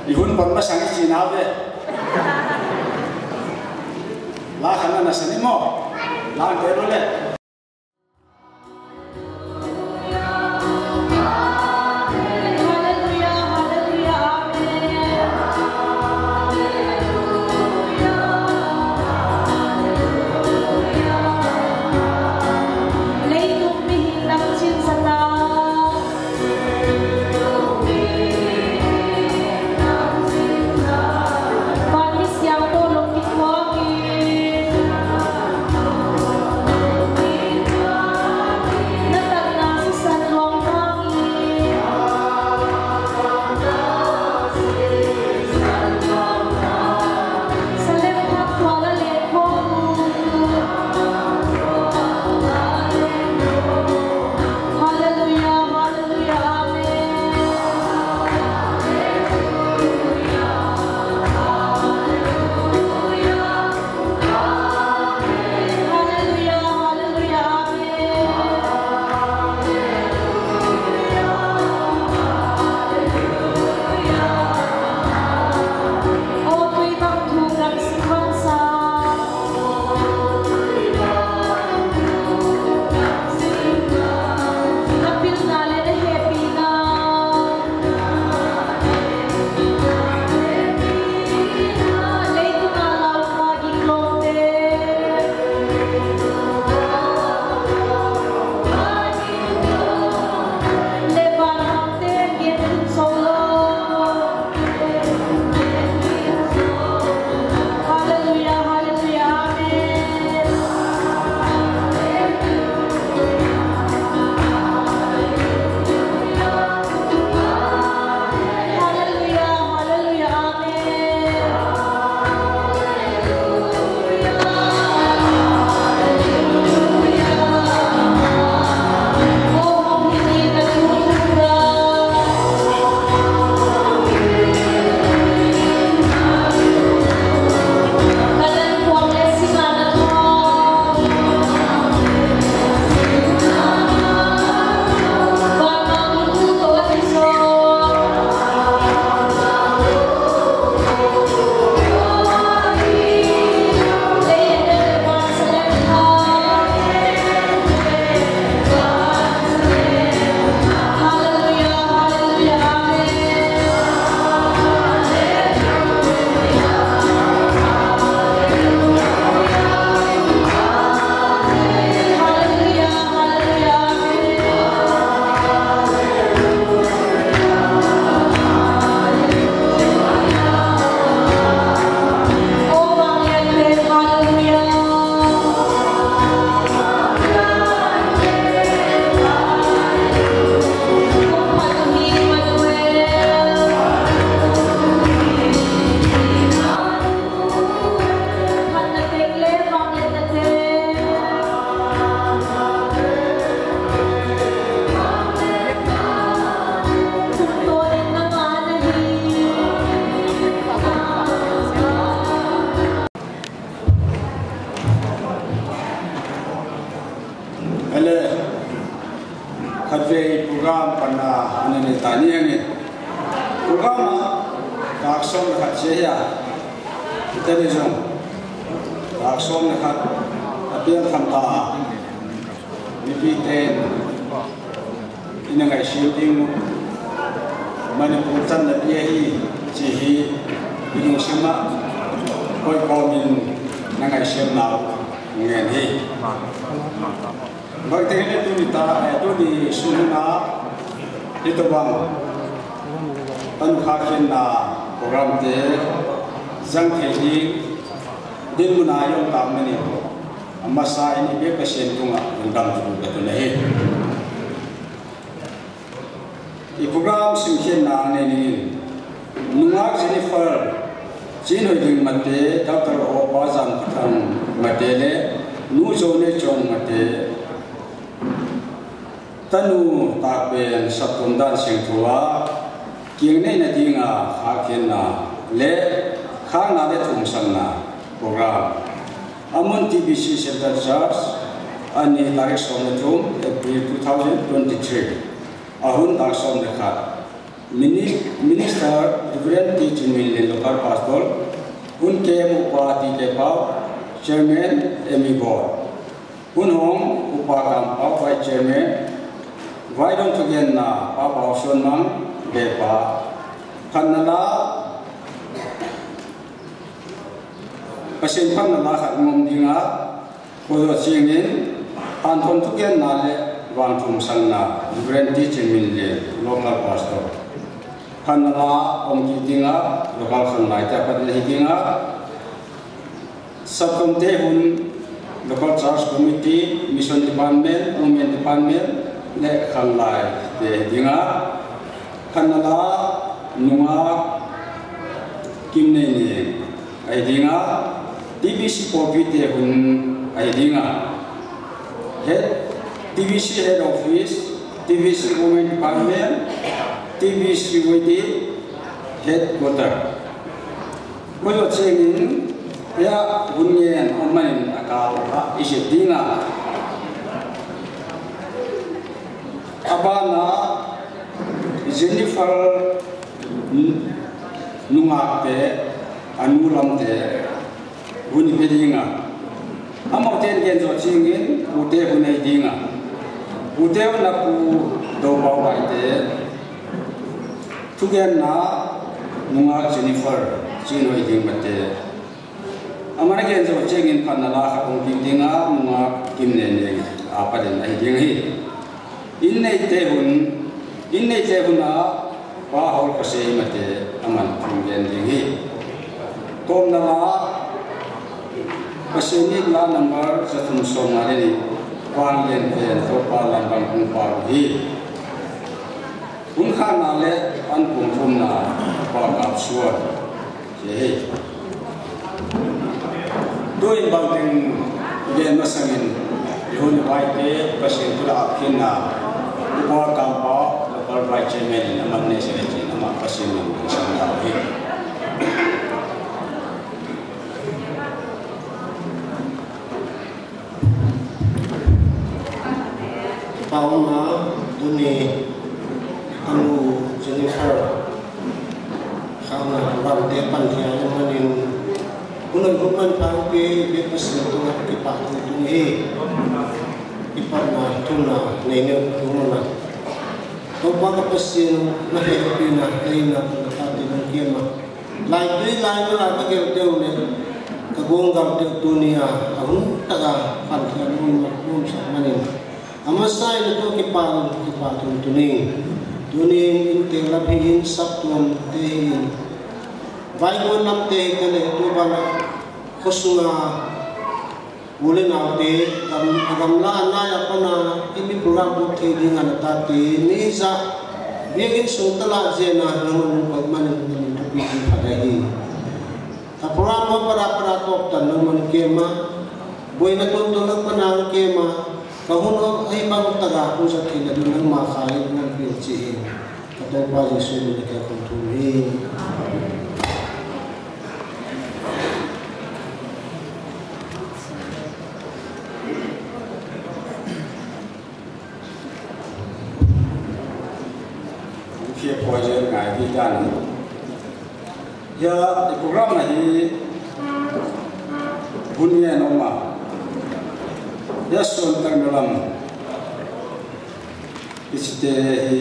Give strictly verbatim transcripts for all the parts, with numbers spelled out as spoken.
Ihun pon masang ichi nave. La khana na sani mo. La kero le. Ele, khatvei program panna anani tani ange. Program a, tak som le khat che ya. Television. Tak som le khat. Apiang tham ta. Mipi ten. Ina ngaisem ding u. Manipur channa pi ahi, chi hi, i lungsim a, koi komin na ngaisem nau, ngen hi. Bangte hile tuni ta, eh, tuni sunga, hitobang, tanu khakhenna program te, jang thei ding, dinmun a jong tam mani, amasa in i bep Pathen chunga, lungdam thu ka tun ahi. I program simkhenna nei ning in, nungak Jennifer Chinhoiding Mate, Doctor Opa Janpathang Mate le, Nu Joneichong Mate, tanu tahpen Saptomdan Sengthoa, keng neina dinga khakhenna le, khakna le thumsapna program. Amun T B C Central Church, ani tarik som le thum, April two thousand twenty-three. Ahun tarik som le khat. Mini-, Minister Reverend T. Chinminlin, local pastor. Hun kep upa T. K. Pau, chairman, M E board. Hun hong upa Kampau, vice chairman. Vaidon thugenna pa Paosuanmang, bepa. Khatna la, Pathen phatna la khat ngom dinga, koijo chingin, hanthon thugenna le vangthum sanna, Reverend T. Chinminlin, local pastor. Khatna la om kit dinga, local khanglai te apat le hi dinga, Subcommittee hun, local church committee, mission department, women department, le khanglai te dinga, khatna la nungah Kimneini, ahi dinga, T B C Porpi te hun, ahi dinga, head, T B C head office, T B C women department, T B C waiting, headquarter. Koijo chingin, ya, hun ngen, om manin, akal, a, isi dinga. Abana, Jennifer, n-, nungah te, anu lam te, hun ipi dinga. Amauten genjo chingin, pute hun ahi dinga. Pute hun a pu Dopau Laite. Thugenna nungah Jennifer, Chinhoi ding mate. Amana genjo chingin khatna la khat ong kit dinga, nungah Kimneini, apat in ahi ding hi. Inneite hun, inneite hun a, Pa Hol Khosei mate, aman thum gen ding hi. Tomna la, Pathen in la number jathum somnga le ni, vang len pen Topa lam bang kung pa hi. Hun khatna le an pung thumna, Pa Kapsuan. Hi hi. Tuin bang ding gen masangin, i hun vai te, Pathen thu la aphinna, Upa Kampau, local vice chairman in aman nei se le chin, ama Pathen min in sang dau hi. Pauna, tuni, anu Jennifer, khauna program te pan thei a manin, hunoi hun manpha pe, pe Pathen tunga kipah thu tuni hi, kipatna thumna nei neu thumna. Topa ka Pathen, na hepina, na hinna, na phatna, na kema. Laitui lainga ka gel teu le, ka gong gal teu tunia, ahung taga, pan thei a mun, mun sak manin. Amasa in natoh kipa, kipa tun tuning. Tunin, inte lapi in saptuam te in. Vaigol lam te kale tubana, khosunga, u le nao te, gam, gamla anai a pana, ipi program bol thei ding ana ta te, ni ja, biakin sung tala jena, nangman koi manin, nangman thupi ki phada hi. Ka program ho para, para tok tan, nangman kema, boina ton ton lang pana kema, ka hun ho, ai bang taga, ku ja thei le, nangma khai, nang pil chi hi. Ka Toupa Jesu min a ka khun thum hi. Khe poi je ngai di dan. Ya, i program na hi hun ngen om a. Ya, sun tang lam. Ichite hi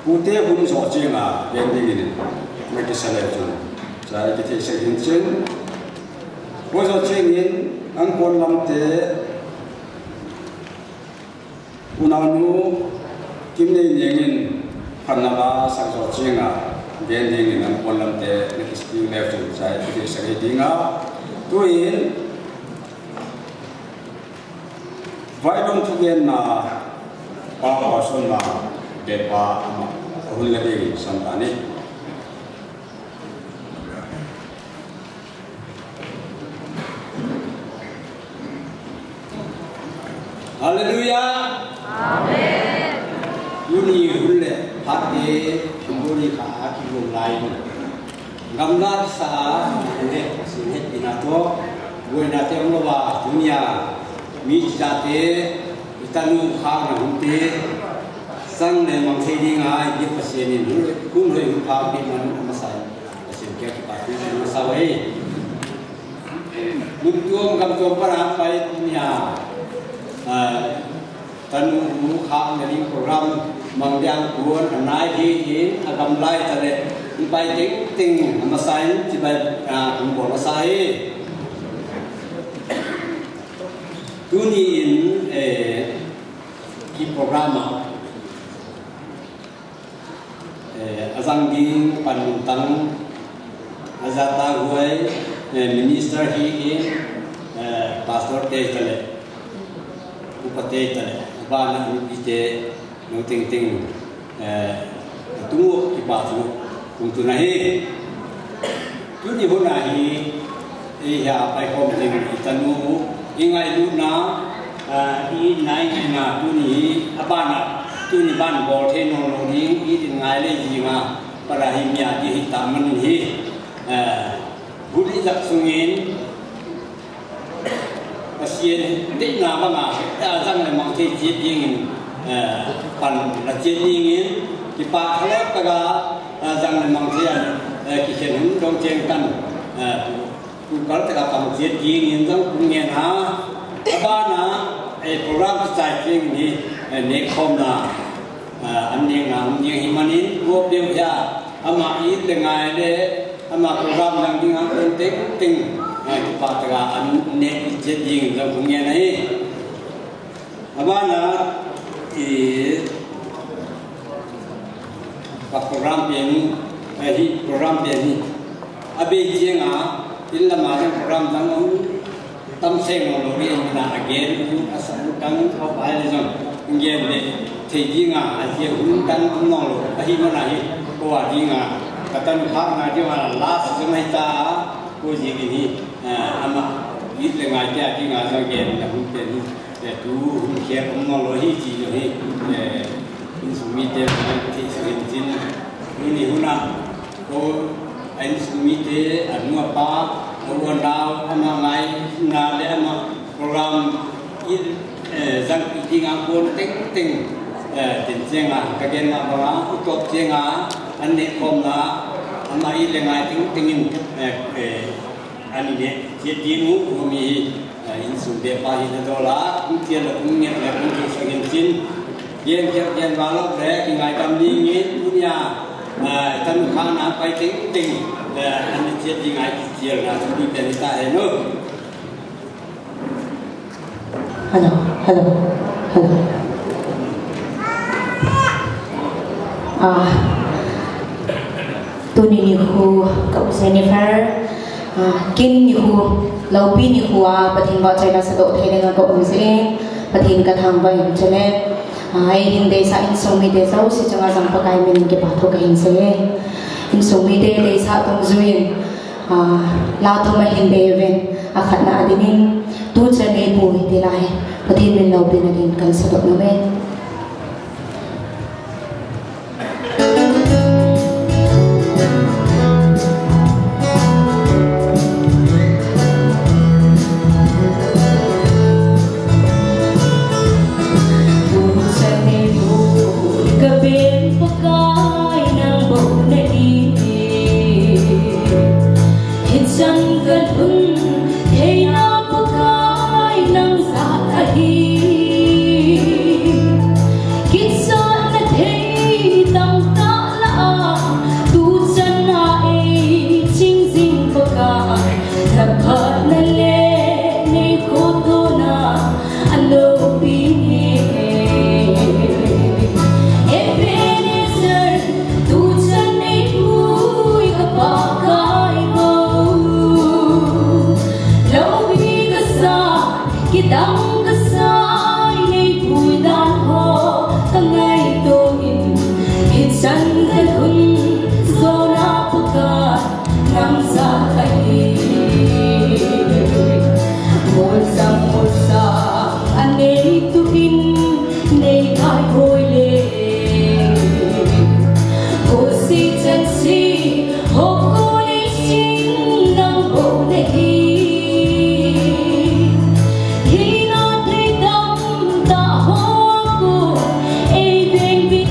Pute hun jo chenga, pen dingin, na kisa le chun. Chai kithei sek hin chin. Pu jo chengin, angkon lamte, unau nu, Kimnei Nengin, phanna ba sak jo chenga, pen dingin, angkon lamte, na kisa le chun. Chai kithei sek hi dinga. Tuin, Vaidon thugenna, Pa Paosuanmang, bepa ama, hun la dingin sam tani. Hallelujah. Amen. Tuni hun le phat te, thum bol ni kha a kigong lai. Gamla sa le, sin het ina to, boina te ong lova, dunia, mi chate, itanu kha na hun te, Sang le mang thei ding a, i Pathen in hun hoi hun pha pe man a masa. Pathen kiang kipa thu masa e. Mun tuam gam tuam para pai nia. Tanu mu kha na ding program mang diang kuan anai hi in a gam lai ta le. Pai ting ting a masa in chibai a kum bo masa e. Tuni in, eh, ki program a, eh, a zang ding pan tang, a za ta huai, eh, minister hi in, eh, pastor te ta le, upa te ta le, ba na upi te, Nung ting ting, eh, tu kipa thu, kum tu na hi. Tuni hun a hi, eh, hia pai khom ting i tanu, i ngailut na, eh, i nai ngai na tuni hi, a ban a, tuni ban bol thei nong lo ding, i din ngai le ji ma, para hi mia di hi ta man hi, eh, bu di zak sungin, Pathen deina banga, eh, zang le mang thei chiat dingin, eh, pan la chiat dingin, kipa khalou taga, eh, zang le mang thei an, eh, kikhen hun dong cheng tan, eh, tu kal taga pan chiat dingin zang kung ngen a, a ban a, eh, program kichai dingin, eh, ne khom na, eh, an ne na, an ne hi manin, wo peu ya, ama i le ngai le, Ama program dang ding a kon teng teng, eh, kipa taga an ne i chiat ding zong hung ngen ahi. A ban a, i, ka program pen, eh, hi program pen hi. A bei chiang a, in lama dang program dang om, Tam seng lo ri, a min a gen, a sa, tang, a pai le jong, gen le, thei ding a, a sia hun tang, um nong lo, a hi man a hi, ko a ding a, ka tan phak na ding a, last jong hi ta, ko ji ki ni, eh, ama, it le ngai tia ding a, jong gen, na hun te ni, eh, tu, hun khia, um nong lo hi, ji jong hi, eh, insung mite, thei sa hin chin, ni ni hun a, Ko, a insung mite, a nu a pa, a u a nao, ama ngaina le ama program i, eh, zang i ding a kon teng teng, eh, tin chiang a, ka gen na bang a, u top chiang a, an ne khom na, ama i le ngai teng teng in, eh, eh, Ani ne, tia ding u, u mi hi, ah, insung be pa hi na dola, kung tia la kung nge la kung tu sa ngin tin. Gen tia gen ba lo le, ki ngai kam ni nge, tunia, ah, tan kha na pai ting ting, eh, ani tia ding ai ki tia na tu ni pen ta he no. Hello, hello, hello. Ah, tuni nikho ka u Jennifer, ah, kin nikho, loupi nikho a Pathen vahchoina sadoh thei dinga ka um jeh in, Pathen ka thangvah in chule, ah, eihin deisah insung mite jouse chunga jong Pakai min in kipa thu kahin sei e. Insung mite deisah dungjuiyin, Ah, la thum ahin bei uvin, akhatna a dingin, tu chan ei pu hi ti lai, Pathen min loupina din kan sadoh nom e. Tu chan ei pu, ka ben Pakai nang bou nahi. Hichan kalhun theina Pakai nang jal ahi. Kichatna thei tamtah lah a, tu chan a ei ching jing Pakai, na phatna le nei khotona, a loupi nge. Ebenezer, tu chan ei pu hi ka Pakai bou. Loupi kasa, kidang kasa, nei pu dan ho ka ngaito in. Hichan kalhun jona Pakai nang jal ahi. Molchang molsang anei tuin nei kai hoi le. Hosi chan si, hoko nei sin nang bou nahi. Hina thei tamtah ho ko, ei veng vit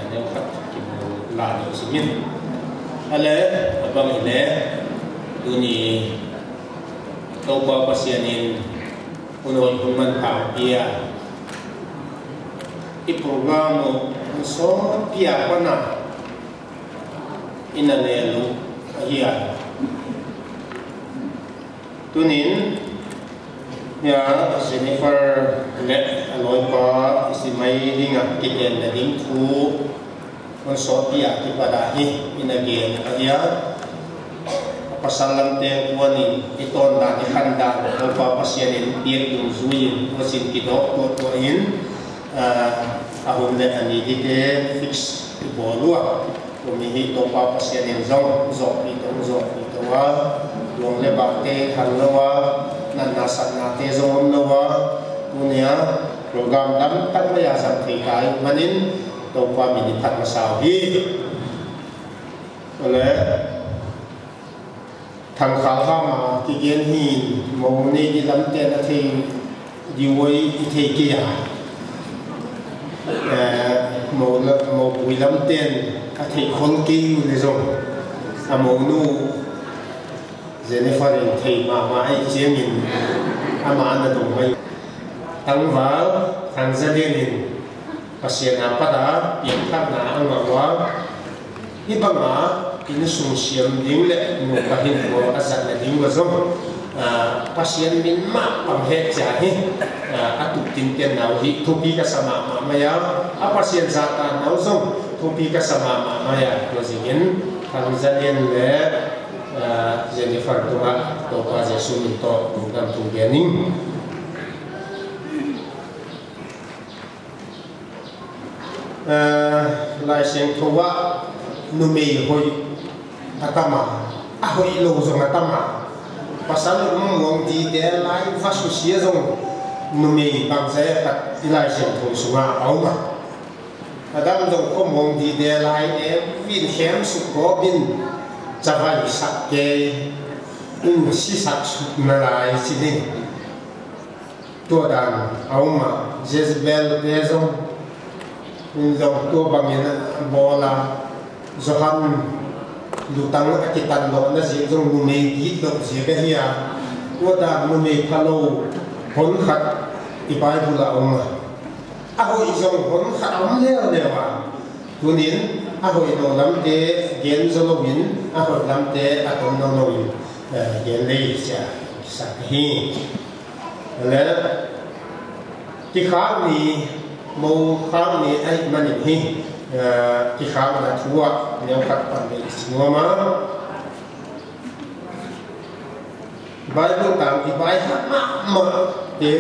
Neokhat kimu la deuh simin. Ale, abang hile, tuni Toupa Pasian in hun hoi hun manpha pia, i program u sot pia pana ina lelu ahia. Tunin, ya, Jennifer le aloipa isimai dinga kitenna ding thu hun sot pia kipat a hi ina gen ahia. Pasal lamte kuanin itondan ikhandan Toupa Pasian in piak dungjuiin tuasin kidoh tuatuain, ah, ahun le ani dite fix ibol ua. Tumi hi Toupa Pasian in jong joppi tou joppi tou a, luang le bate thang lou a, natna satnate jong om lou a, tunia program tamtak mai a jam thei tai manin Toupa min iphat masa u hi. Ole, Thangkhal hama kigen hin, mou nei di lamten athei diu oi ithei kei a. Eh, mou la, moupui lamten athei khol kei u le jong. Amounu Jennifer in thei mama ahi chengin ama ana dong mai. Tangval, Thangzalen in Pasian a pat a piangthakna angah ua, hibanga insung siam ding le nupa hinkho ajatna ding uva jong, ah, Pasian min mah pang hetchia hi, ah, atup tinten nau hi thupi kasa mama mai a, a Pasian jahta nau jong thupi kasa mama mai a, tua jingin Thangzalen le, ah, Jennifer tunga Toupa Jesu min toh lungdam thu gen ing. Eh, Laisiangthou a numei hoi atam a, ahoi lou jong atam a. Pasal um mong dite lai vasusia jong numei bangzah khat i Laisiangthou sunga aum a. Adam jong kho mong dite lai e vin khem suk ko bin chavai sak kei in sisak suk nalai chini. Tua dan aum a, Jezebel te jong, in jong tua bangin abol a, Johan lutang akitan lohna jeh jong numei gitlou jeh ahi a, tua dan numei phalou hon khat i Bible a um a. Ahoi jong hon khat aum leu leu a. Tunin ahoi lou lamte gen jo louvin, ahoi lamte atom lou louvin, eh, gen lei chia sa hi. Le, kikhak ni, mou khak ni ahi manin hi, eh, kikhakna thu a neokhat pan le isim nuam a. Bible tang i baihak mama te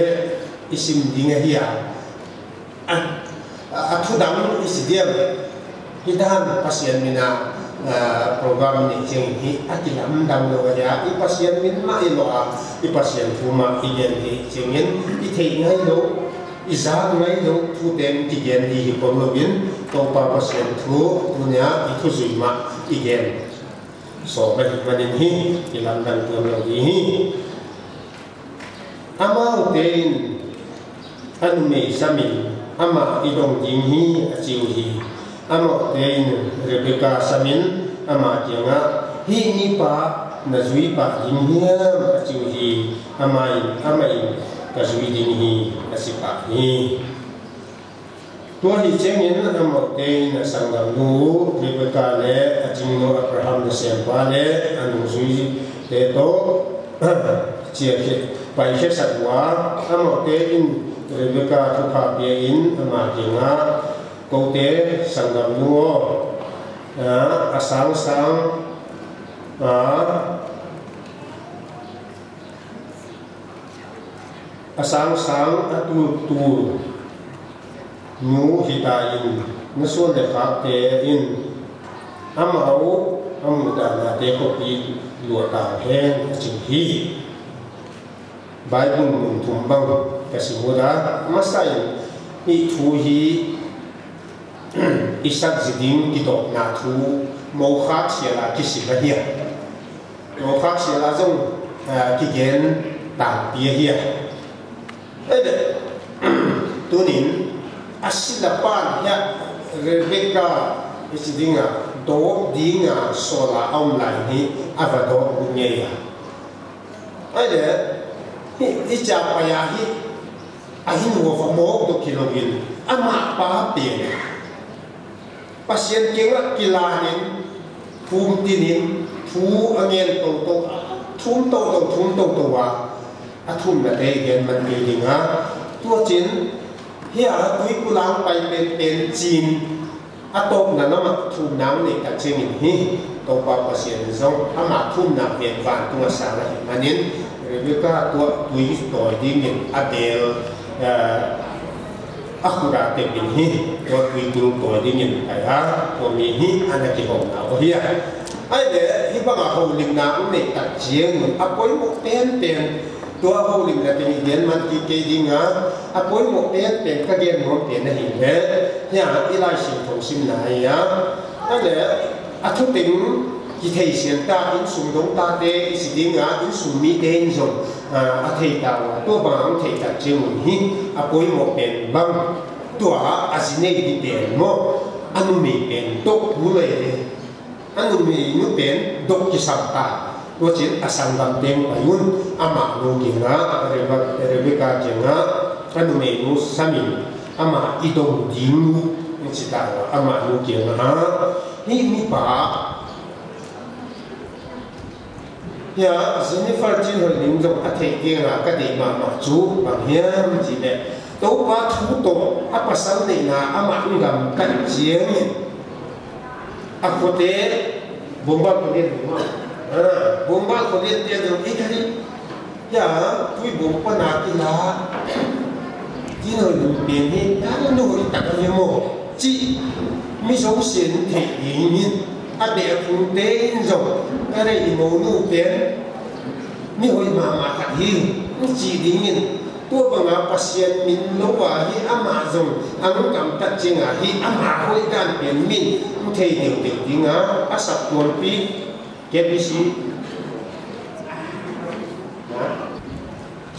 isim ding ahi a. A, a, a thu dang isi diam. Hidan Pasian mina, ah, program nei cheng hi akilamdang lou ahi a, i Pasian min mah i lo a, i Pasian thu mah i gen hi chengin, i thei ngai lou, i ja ngai lou, thu teng kigen di hi pom louvin, Toupa Pasian thu, tunia i thu jui mah i gen. So, ka hi manin hi, kilamdang tuam lou di hi. Amaute in anumei samin, ama idong ding hi achiu hi. Amaute in Rebecca samin, ama kianga, hi nipa najui pah ding hiam achiu hi. Ama in, ama in kajui ding hi, asei pah hi. Tua hi chengin amaute in asanggamnu Rebecca le achingnu Abraham nasempa le anungjui te toh chia khe, pai khe sah ua, amaute in Rebecca thupha pia in ama kianga, koute sanggamnu o, a, asang sang, a, asang sang atutu nu hita in, nason le khakte in, amau amu dana te khopi lua tang hen achiu hi. Bible mun thum bang kasim u da, masa in hi thu hi isak ji ding kidopna thu, mou khak sel a kisim ahi a. Mou khak sel a jong, ah, kigen tampi ahi a. Ede, tunin, Asila pan hia Rebecca ichi dinga, dop dinga sola aum lai hi ava dop ngei a. Aile, hi, hicha paya hi, ahin ho va mok dok kilou in, ama pa pen. Pasian kenga kilanin, thum tinin, thu angen toto, thum toto, thum toto a, athumna te gen man kei dinga. Tua chin, hia tui kulang pai pen pen chin, atopna lama thumna nei ta chingin hi, Topa Pasian zong, ama thumna pen vantung a sang ahi manin, Rebecca tua tui toi dingin abel, eh, akhut a tepin hi, tua tui tul toi dingin, ai ha, tua mi hi, ana kihou na o hi a. Aile, hi banga houlimna um nei tak chiang un, apoimo pen pen, tua houlimna teng i gen man kei dinga, apoimo pen pen ka gen nuam pen ahi le, hia, i Lai Siangtho simna hi a. Aile, athu teng, kithei sian ta, insung dong tate, i si dinga, insung mite in zong, a, athei ta ua, tua bang ang thei tak chiang un hi, apoimo pen bang, tua a zi nei di pen mo, anumei pen tok hu lei le, anumei nu pen dok kisam ta, tua chin asanggam teng pai un, ama nu kinga, Rebe-, Rebecca kinga, anumei nu samin, ama i dong ding nu, in si ta ua, ama nu kinga, hi mipa, Hia, Jennifer Chin Hoi Lim zong athei dinga ka deih mahmah chu bang hiam cih leh, Topa thu tawh a pasal neihna amah in gamtat ciangin a khuate bongbal khualian ding maw? Ah, bongbal khualian te zong ei ka hi. Hia, tui bong pana kila. Chin Hoi Lim pen hi, ta nu hoi tak a hi maw? Ci mi zo sin thei ding in. A beh a phungte in zong, ka rei i monu pen, mi hoi mahmah khat hi, in ci dingin, tua banga Pasian min lo a hi amah zong, a lungkam tat cinga hi amah hoi dan pen min, in thei deuhdeuh dinga, a saptuampi, K B C.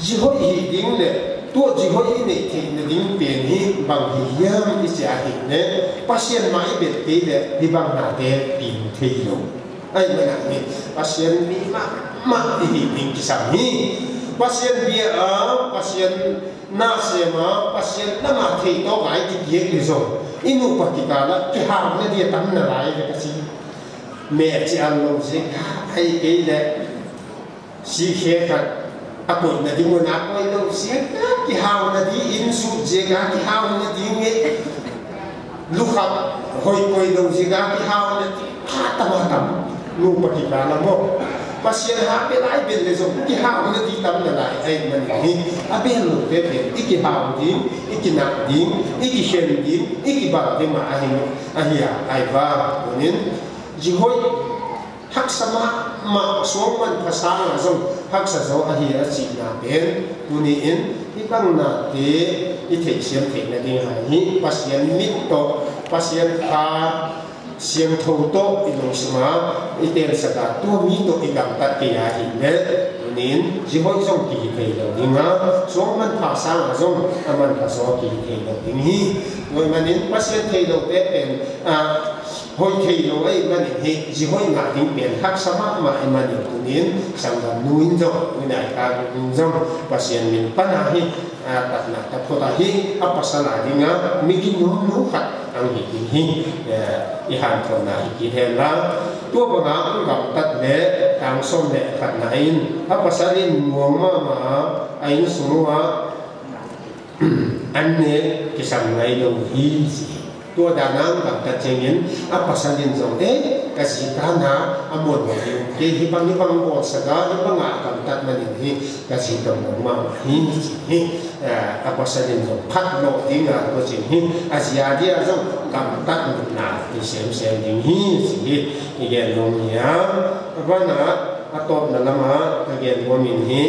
Zi hoih hi ding le, tua zi hoih i neih theihna ding pen hi bang hi hiam i ci a hi le, Pasian mah i bet kei le, hi bang nate pen thei lo. Ahi mana hi, Pasian mi mahmah i hi ding kisam hi. Pasian bia a, Pasian na sema, Pasian lama thei tawk a i kipiak ni zong, i nupa kikala, kihauna dia tam nalai ve ka ci. Meh ci an lo zik, ahi kei le, Sikhe khat, a koihna ding un a koi lo, sikhe khat, kihauna ding, in sut ziak a kihauna ding e, lukhap hoi koi lo ziak a kihauna ding, ha tam, ha tam, nupa kikala maw. Pasian ha pe lai bel le zong, kihauna ding tam nalai, ahi manin hi, a bel lo te pen, i kihau ding, i kinak ding, i kikhen ding, i kibal ding mah ahi, ahi a, ahi va, tunin, zi hoih, Haksa mahmah, suang manpha sanga zong haksa zaw ahi a cihna pen, tuni in, hibang nate i theihsiam theihna ding hai hi, Pasian mit tawh, Pasian Kha Siangtho tawh i lungsim a i tengsak a, tua mi tawh i gamtat kei a hi le, tuni in, zi hoih zong kihi thei lo ding a, suang manpha sanga zong a manpha zaw kihi thei lo ding hi. Tua ahih manin, Pasian thei lo te pen, a, Hoih thei lo ahih manin hi, zi hoih ngah ding pen haksa mahmah ahih manin tunin, sanggam nu in zong, nunei kha nu in zong, Pasian min pan a hi, a, tatna taphot a hi, a pasal a ding a, mi ginum nu khat ang hi ding hi, eh, i hanthotna hi kit hen la. Tua banga, a gamtat le, tang sawm le khatna in, a pasal in muang mahmah a, a insung uva, An ne kisam ngai lo hi, ci. Tua dan a gamtat ciangin, a pasal in zong, eh, ka zi ka na, a muan lo hi, kei hibang, hibang bawlsak a, hibang a gamtat manin hi, ka zi dong dong mahmah hi, ci hi. Eh, a pasal in zong, phat lo ding a, tua cin hi, a zi a dia zong, gamtat na, hi semsem ding hi, ci hi, i gen nuam hi a. A ban a, a tawpna lam a, ka gen nuam in hi,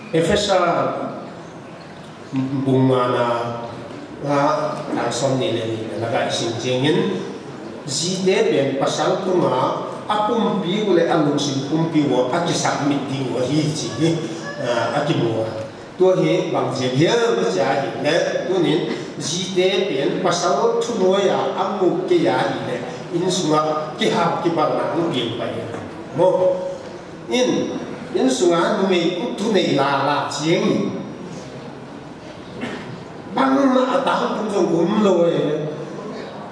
Efesa bung ngana, a, tang sawmnih le nina lak a i sim ciangin, zite pen pasal tunga a pumpi uh le a lungsim pumpi uh a kisubmit ding uh ahi, ci hi, a, a kimu a. Tua hi bang jeh hiam tia ahile, tunin jite pen pasal thunoiya amu kei ahile, insunga kihau kibalna amu kei pai. Mo, in, insunga numei thunei lala jeng. Bangma atang kum jong umlou e.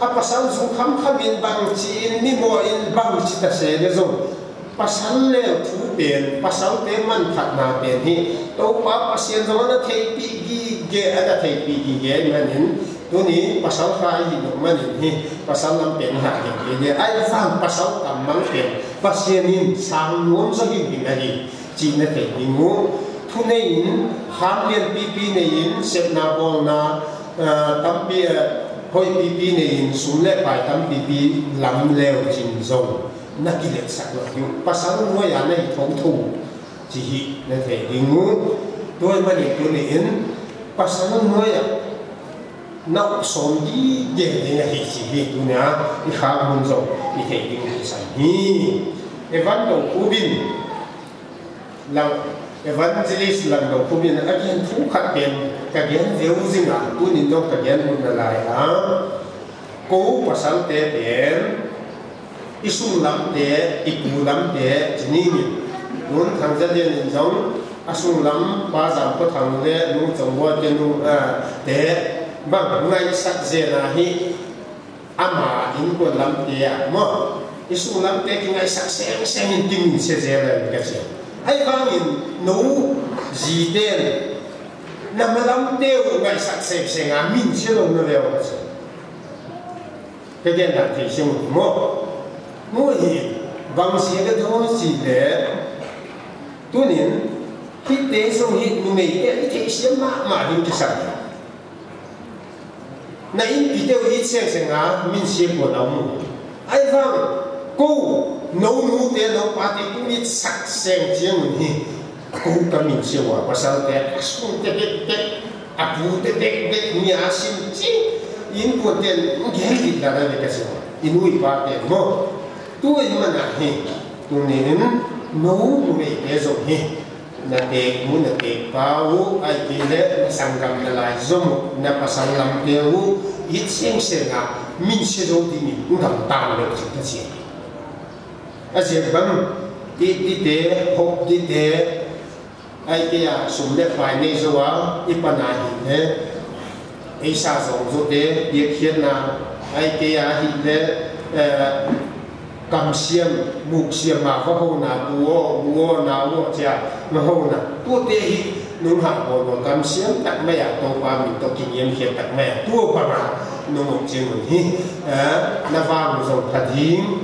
A pasal jong khamkham in bang chi in, mimo in bang chi ta se le jong. Pasal le thu pen, pasal te manphatna pen hi. Toupa Pasian jong ana theipi gige, ana theipi gige manin. Tuni pasal kha hi lo manin hi. Pasal lam pen ha gige. Ahivang pasal kam mang pen. Pasian in sang nuam jo hi ding ahi. Chi na thei ding u. Thunei in, ham lian pipi nei in, sepna bolna, ah, tampi, ah, hoi pipi nei in, sum le pai tampipi lam leu chin jong. Na kiletsak lou diu. Pasal noiya na hi thotho. Chi hi na thei ding u. Tua hi mani tunin, pasal noiya na som gige ding ahi chi hi tunia, i kha mun jong, i thei ding hi san hi. Evan to kubin, Lang, Evangelist Langdong Khupin a gen thu khat pen ka gen veu jing a, tunin jong ka gen mun nalai a. Kou pasal te pen, i sung lam te, i pu lam te, chi ning in. Tun Thangzalian in jong, a sung lam, Pa Jamkhothang le, Nu Chongboi te nu, a, te, bang, ngaisah jeng ahi. Ama inkuan lam te a mo. I sung lam te kingaisah seng seng in kiminse jeng le ka chi. Ahivangin nou ji ten na ma lam te u ngaisah seng seng a minse lou na veu ka chi. Ka gen dan thei seng mo. Mo hi bang si ka do si le. Tunin hite jong hi numei te i thei siam mama ding kisam. Na inpi te u it seng seng a, minse pon a um. Ahivang, kou, nou nu te, nou pa te, kou it sah seng jeng un hi. Kou ka minse uva, pasal te, a sung te bek bek, a pu te bek bek, mi a sim chi, inkuan ten, gel dit dan a ve ka sim. I nu i pa te mo. Tu i man a hi, tunin, nou, numei te jong hi. Na teknu, na tekpa u, ahileh na sanggam nalai jom u, na pasal lam te u, it seng seng a, minse jou dingin, u dam tan leu chun ka chi. Ajeh bang, it ding te, hop ding te, ahileh a sum le pai nei jou a, i pan ahileh, eisa jong jou te, biakhiatna, ahileh ahileh, eh, Kamsiam, muksiam a va houna, tu o, u o, na o, chia, va houna. Tute hi, nung ha bol bol kamsiam tak mai a, Toupa min toh kingiam khiat tak mai a, tu bang a, nung um ching un hi, eh, na vang jong pha ding,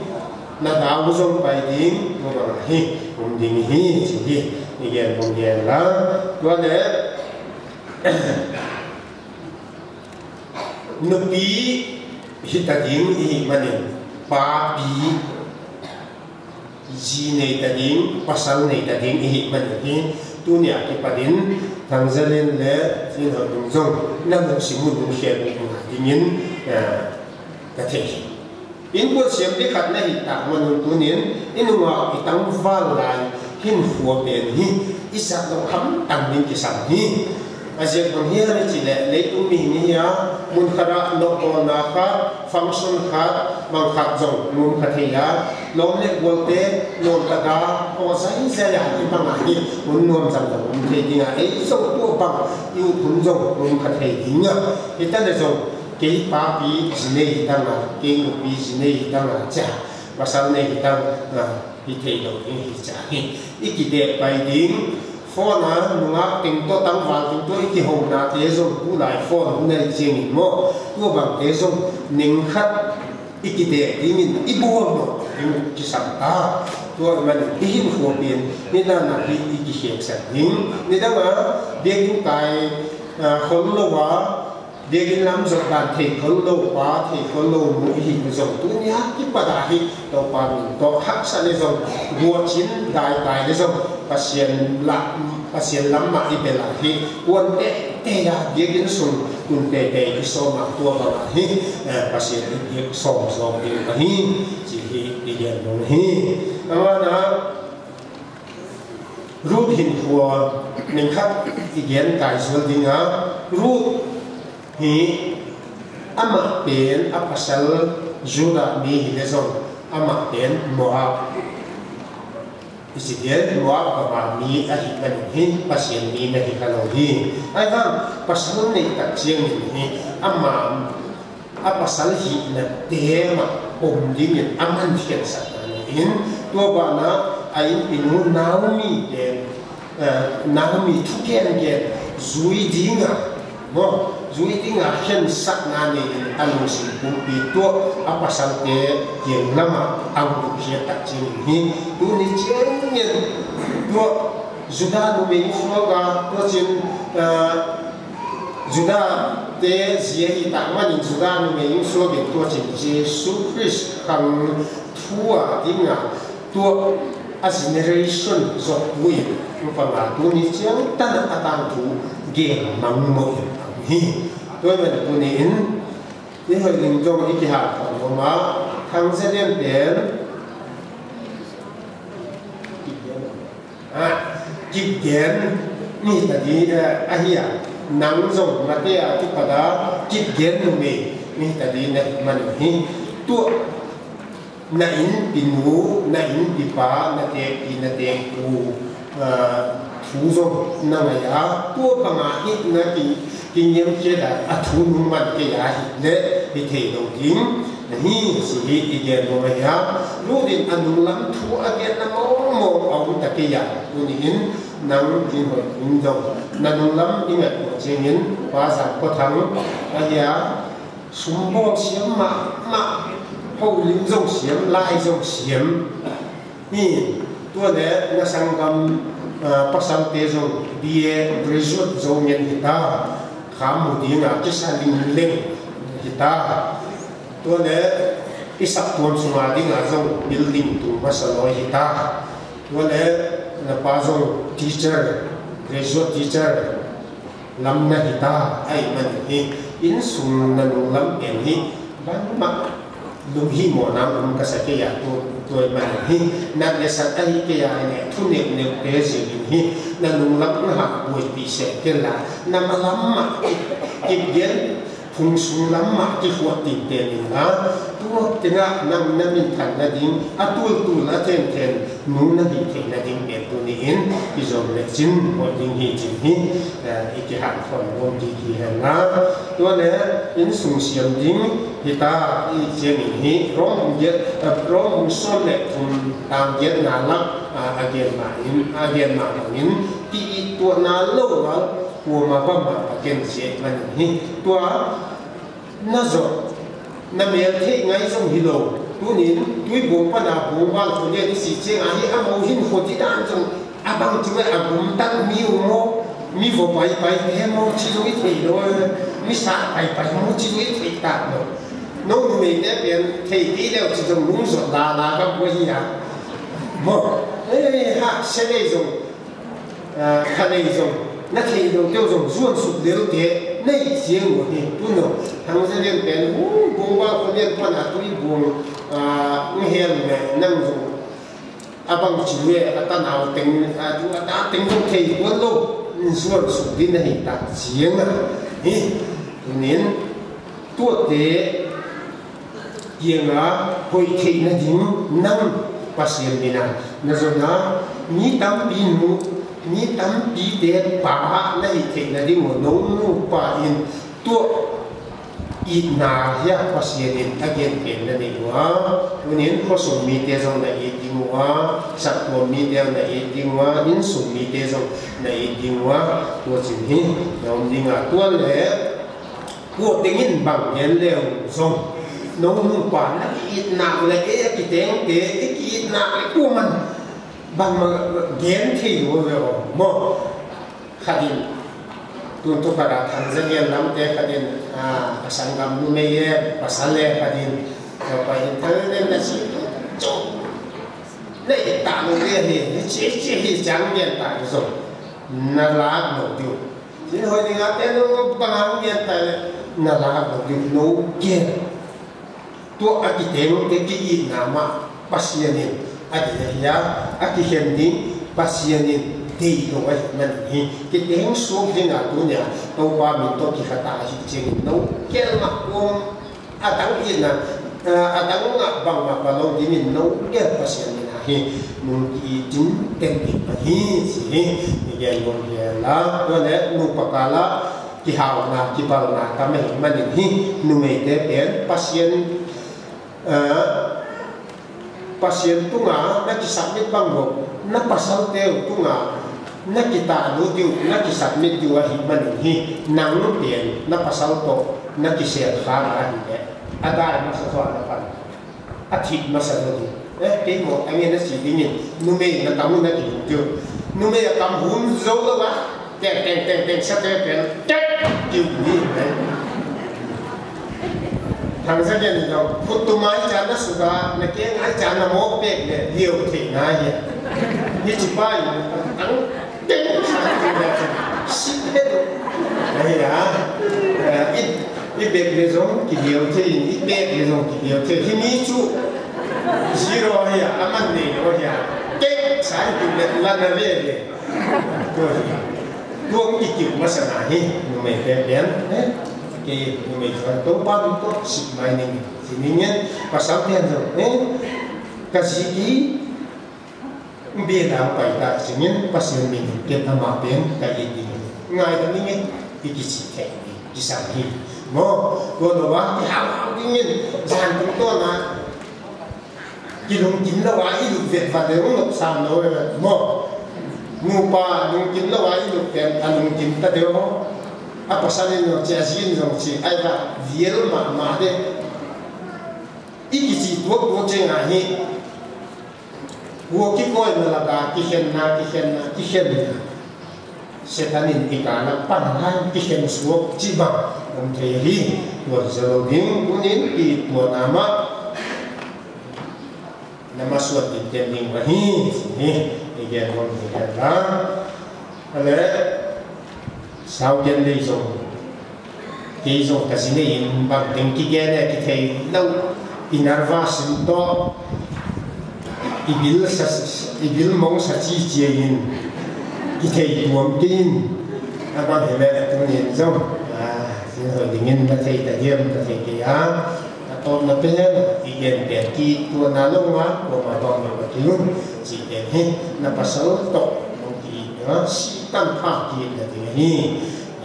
na dau jong pai ding, tu bang a hi, um ding hi, chi hi, i gen bom gen la. Tua le, Nupi hita ding ihi manin, papi, ji nei ta ding, pasal nei ta ding ihi manin hi, tunia kipat in, Thangzalin le Chinhoidung jong, na lungsim u lungkhel u dingin, eh, ka thei. Inkuan siam ding khat na hi ta, manun tunin, i nunga i tangval lai, hinkho pen hi, i sah lou hamtah ding kisam hi. Ajeh bang hiam i chih leh, leitung mi ni hi a, mun khat a, nopbolna khat, function khat, bang khat jong, mun khat thei a, lom le gol te, lom taka, ho zai zai a, i bang a hi, mun nuam jang jong, mun thei ding a, ei jong tu bang, i u phun jong, mun khat thei ding a, i ta le jong, Kei papi ji nei hitang a, kei nupi ji nei hitang a, cha, pasal nei hitang a, hi thei lou ding hi cha hi. I kidep pai ding, phone a nungak teng toh tangval teng toh i kihouna te jong tulai phone hung nei jeng in mo. Tu bang te jong ning khat i kidep ding in i bol mo ding kisam ta. Tua man i hinkho pen, nidang a hi i kikhek sak ding. Nidang a, biakin kai, a, khol lou a, Biakin lam jot dan thei khol lou pa, thei khol lou nu ihi jong tunia kipat a hi Toupa min toh haksat le jong guachin dai tai le jong Pasian la, Pasian lam ma i bel a hi kuan te te a biakin sung kun te te i som a tua bang a hi, eh, Pasian i biak som jong ding a hi chi hi i gen dong hi. Amana Ruth hinkho Ningkhat i gen kai sual ding a, Ruth hi amah pen a pasal Judah mi hi le jong amah pen Moab. Israel Moab gam a mi ahi manin hi Pasian mi na hi kha lo hi. Ahivang pasal nei tak chiang in hi ama a pasal hina te ma om ding in aman khensah na in tua bana a inpinu Naomi te Naomi thuken ke zui dinga mo zui dinga khensah na ni in a lungsim pumpi tua a pasal te kiang lama a gudu khia tak chiang in hi tuni chiang in tua Judah numei suaga tua chin Judah te zia hi tak manin Judah numei suagin tua chin Jesu Christ khang thua dinga tua a generation zok pui upanga tuni chiang tana a tang thu gen mang mo in hi tua man tuni in ni hoi ning jong i kihal thang mo ma thang zalen pen Kipgen ni ta di ahi a nang jong mate a kipada kipgen numei ni ta di na man hi tu na inpinu na inpipa na tepi na tepu thu jong na ngai a tua banga hi na ki kingem keda a thu nung man ke ya hi le hi thei lo ding. Hi si hi i gen mo mai ha. Lu din a nung lam thu a gen na mo mo a um ta ke ya. Tuni in nang din hoi in jong na nung lam i ngat mo ching in pa za ko thang a hia sum bol siam ma ma ho lim jong siam lai jong siam. Hi tua le na sanggam pasal te jong B A graduate jong ngen hita khamu dinga kisa ling leng hita tua le i saptuam sunga dinga jong building tung masa loi hita tua le na pa jong teacher graduate teacher lam na hita ai man hi insung na nung lam pen hi bangma lunghi mo na um ka sa ke ya tu tu ai man hi na le sa ai ke ya ne thu ne ne pe ji hi na nung lam na ha boi pi se ke la na ma lam ma ki gen phung sung lam ma ki huat tin te ni na tu te na nang na min than na ding a tul tul a then then nu na hi thei na ding pen tuni in i zom le chin hoi ding hi chin hi i kihanthawn bom ding hi hen la. Tua le insung siam ding hita i chiang in hi Rom hung giat, Rom hung som le thum tang giat na lak a gen ma in a gen ma in ti i tua na lo a kuama bam ma pa ken se man hi tua na zo na mel thei ngai zong hi lo. Tunin tui bong pana bong bang kho lian i si chiang a hi a mo hin kho ti dan zong a bang chu a gum tak mi u mo mi vo pai pai te mo chi zong i thei lo mi sa pai pai mo chi zong i thei tak lo. No numei te pian thei ti leo chi zong lung zot la la ka bo hi a mo e ha se lei zong khalei zong na thei lo teu zong zuan suk lel te na i chiang u hi tun lo hang za lian pen hu bong ba kho lian pana tui bong a hel me nang zong a bang chi le a ta nau teng a tu a ta teng zong thei kuan lo zuan suk din na hi ta chiang a hi tunin tuate kianga hoi theina ding nang Pasian mina na zona mi tampi nu mi tampi te pa na hi theina ding o no nu pa in tua itna hia Pasian in a gen pen na nei ua tunin khosung mi te zong na it ding ua saktuam mi te na it ding ua insung mi te zong na it ding ua tua chin hi na um dinga tua le Tua tengin bang gen leu zong no nupa na kiitna le e kiteng te e kiitna le kuman bang ma gen thei lo ve o mo khatin tun tu khara thang za gen lam te khatin a sanggam numei e pasal e khatin pa in thang den na si chu na i ta lo ve hi chi chi hi chang gen ta zong na lak lo diu. Chin hoi ding a te no bang hang gen ta le na la lo ding no gen. Tua a kiteng te ki i na ma Pasian in a di a hia a kikhen ding Pasian in Thei lou ahi man hi, kiteng suk ding a tunia, Toupa min toh kikhat a hi cheng in no, kel ma kum, adang in a, adang a bang ma palou ding in no, kel Pasian min a hi, nung ki tin ten ding ahi, si hi, i gen bom hi la, tua le, nung pakal a, kihauna, kipalna, tam ahi man in hi, numei te pen, Pasian, Pasian tunga na kisubmit bang bou, na pasal teu tunga na kitahlut diu, na kisubmit diu ahi man in hi, nang pen na pasal toh na kisel kha ahi le, adai masa toh na pan, athi masa toh di. Eh, kei mo, ange na si ding in, numei na tam na kilut diu. Numei a tam hum zo lou a, Teng, teng, teng, teng, sa teng, teng, teng, tiu ni, eh. Thang sa gen ni lo, khut tu mai cha na suga, na keng ai cha na mo pek le, liu thei na hi. Ni chi pai, tang, teng, sa teng, teng, si he do. Ai ya, eh, i, i bek le zong, ki liu thei, i bek le zong, ki liu thei, hi ni chu, zero hi ya, aman nei lo hi ya. Teng, sa hi tu le, la na ve le. Tua hi, tua kikiu masa na hi, numei te pen, eh? Kei numei chuan Toupa min toh sip mai ning, si ning in, pasal te an zo, eh? Ka zi ki, bia dang pai ta, si ning, Pasian min in, ken ama pen, ka i ding, ngai ta ning in, i kichi thei, kisam hi. Mo, tua lo va, kihau hau ding in, zan tung to na, Kilungkim lou a i lut vet vet ding lou sam lou e mo. Nupa lungkim lou a i lut vet a lungkim ta deu. A pasal in jong che, a zi in jong che, ai va viel mama de. I kichi tuak tuak che nga hi. Ua kikoi na la da, kikhen na, kikhen na, kikhen na. Satan in i kal a pan hai kikhen suak chi bang um thei hi, tua hi zalou ding, tunin i tua nama nama suat ding tem ding ahi, hi, i gen bom hi hen la. Ale, sau gen lei zong. Kei zong ka zi nei in bang teng kigen e kithei lou, i nervous in toh, i bil sa, i bil mong sa chi chi in kithei tuam kei in, a bang hi le tunin zong, a, zin hoi ding in na thei ta diam, na thei kei a, a tawpna pen, i gen pen kituana lou nga, kuama bang lou ka kiun, chi pen hi, na pasal toh, mong ki, a, si tam pha ki na ding hi.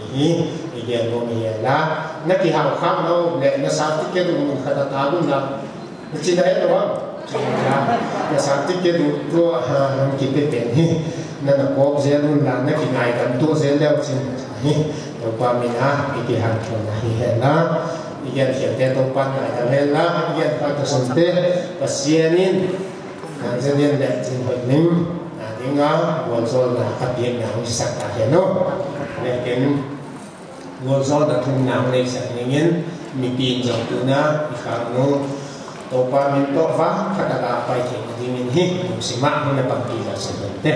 Hi, i gen bom hi la. Na kihau kham lou le, na certificate um khat a ta gun la. Na chi dai lou am? Chi la. Na certificate um tua, ha, nam kipe pen hi. Na na kop zel un la, na kingaidam tua zel leu chin. Hi, Toupa min a, i kihang thon na hi hen la. I gen khial te Toupa ngaidam hen la. I gen pa ta sun te, Pasian in. Nang zen yen le chin hoi ning, a ding a, gualzawlna a piakna hong sak ta hen o. Le ken, gualzawlna thumna hong neisak ning in, mipi in zong tuna, i khang nu, Toupa min toh vang, khat a ka pai thei na ding in hi, lungsim a hong na pangpi la sin hoi te.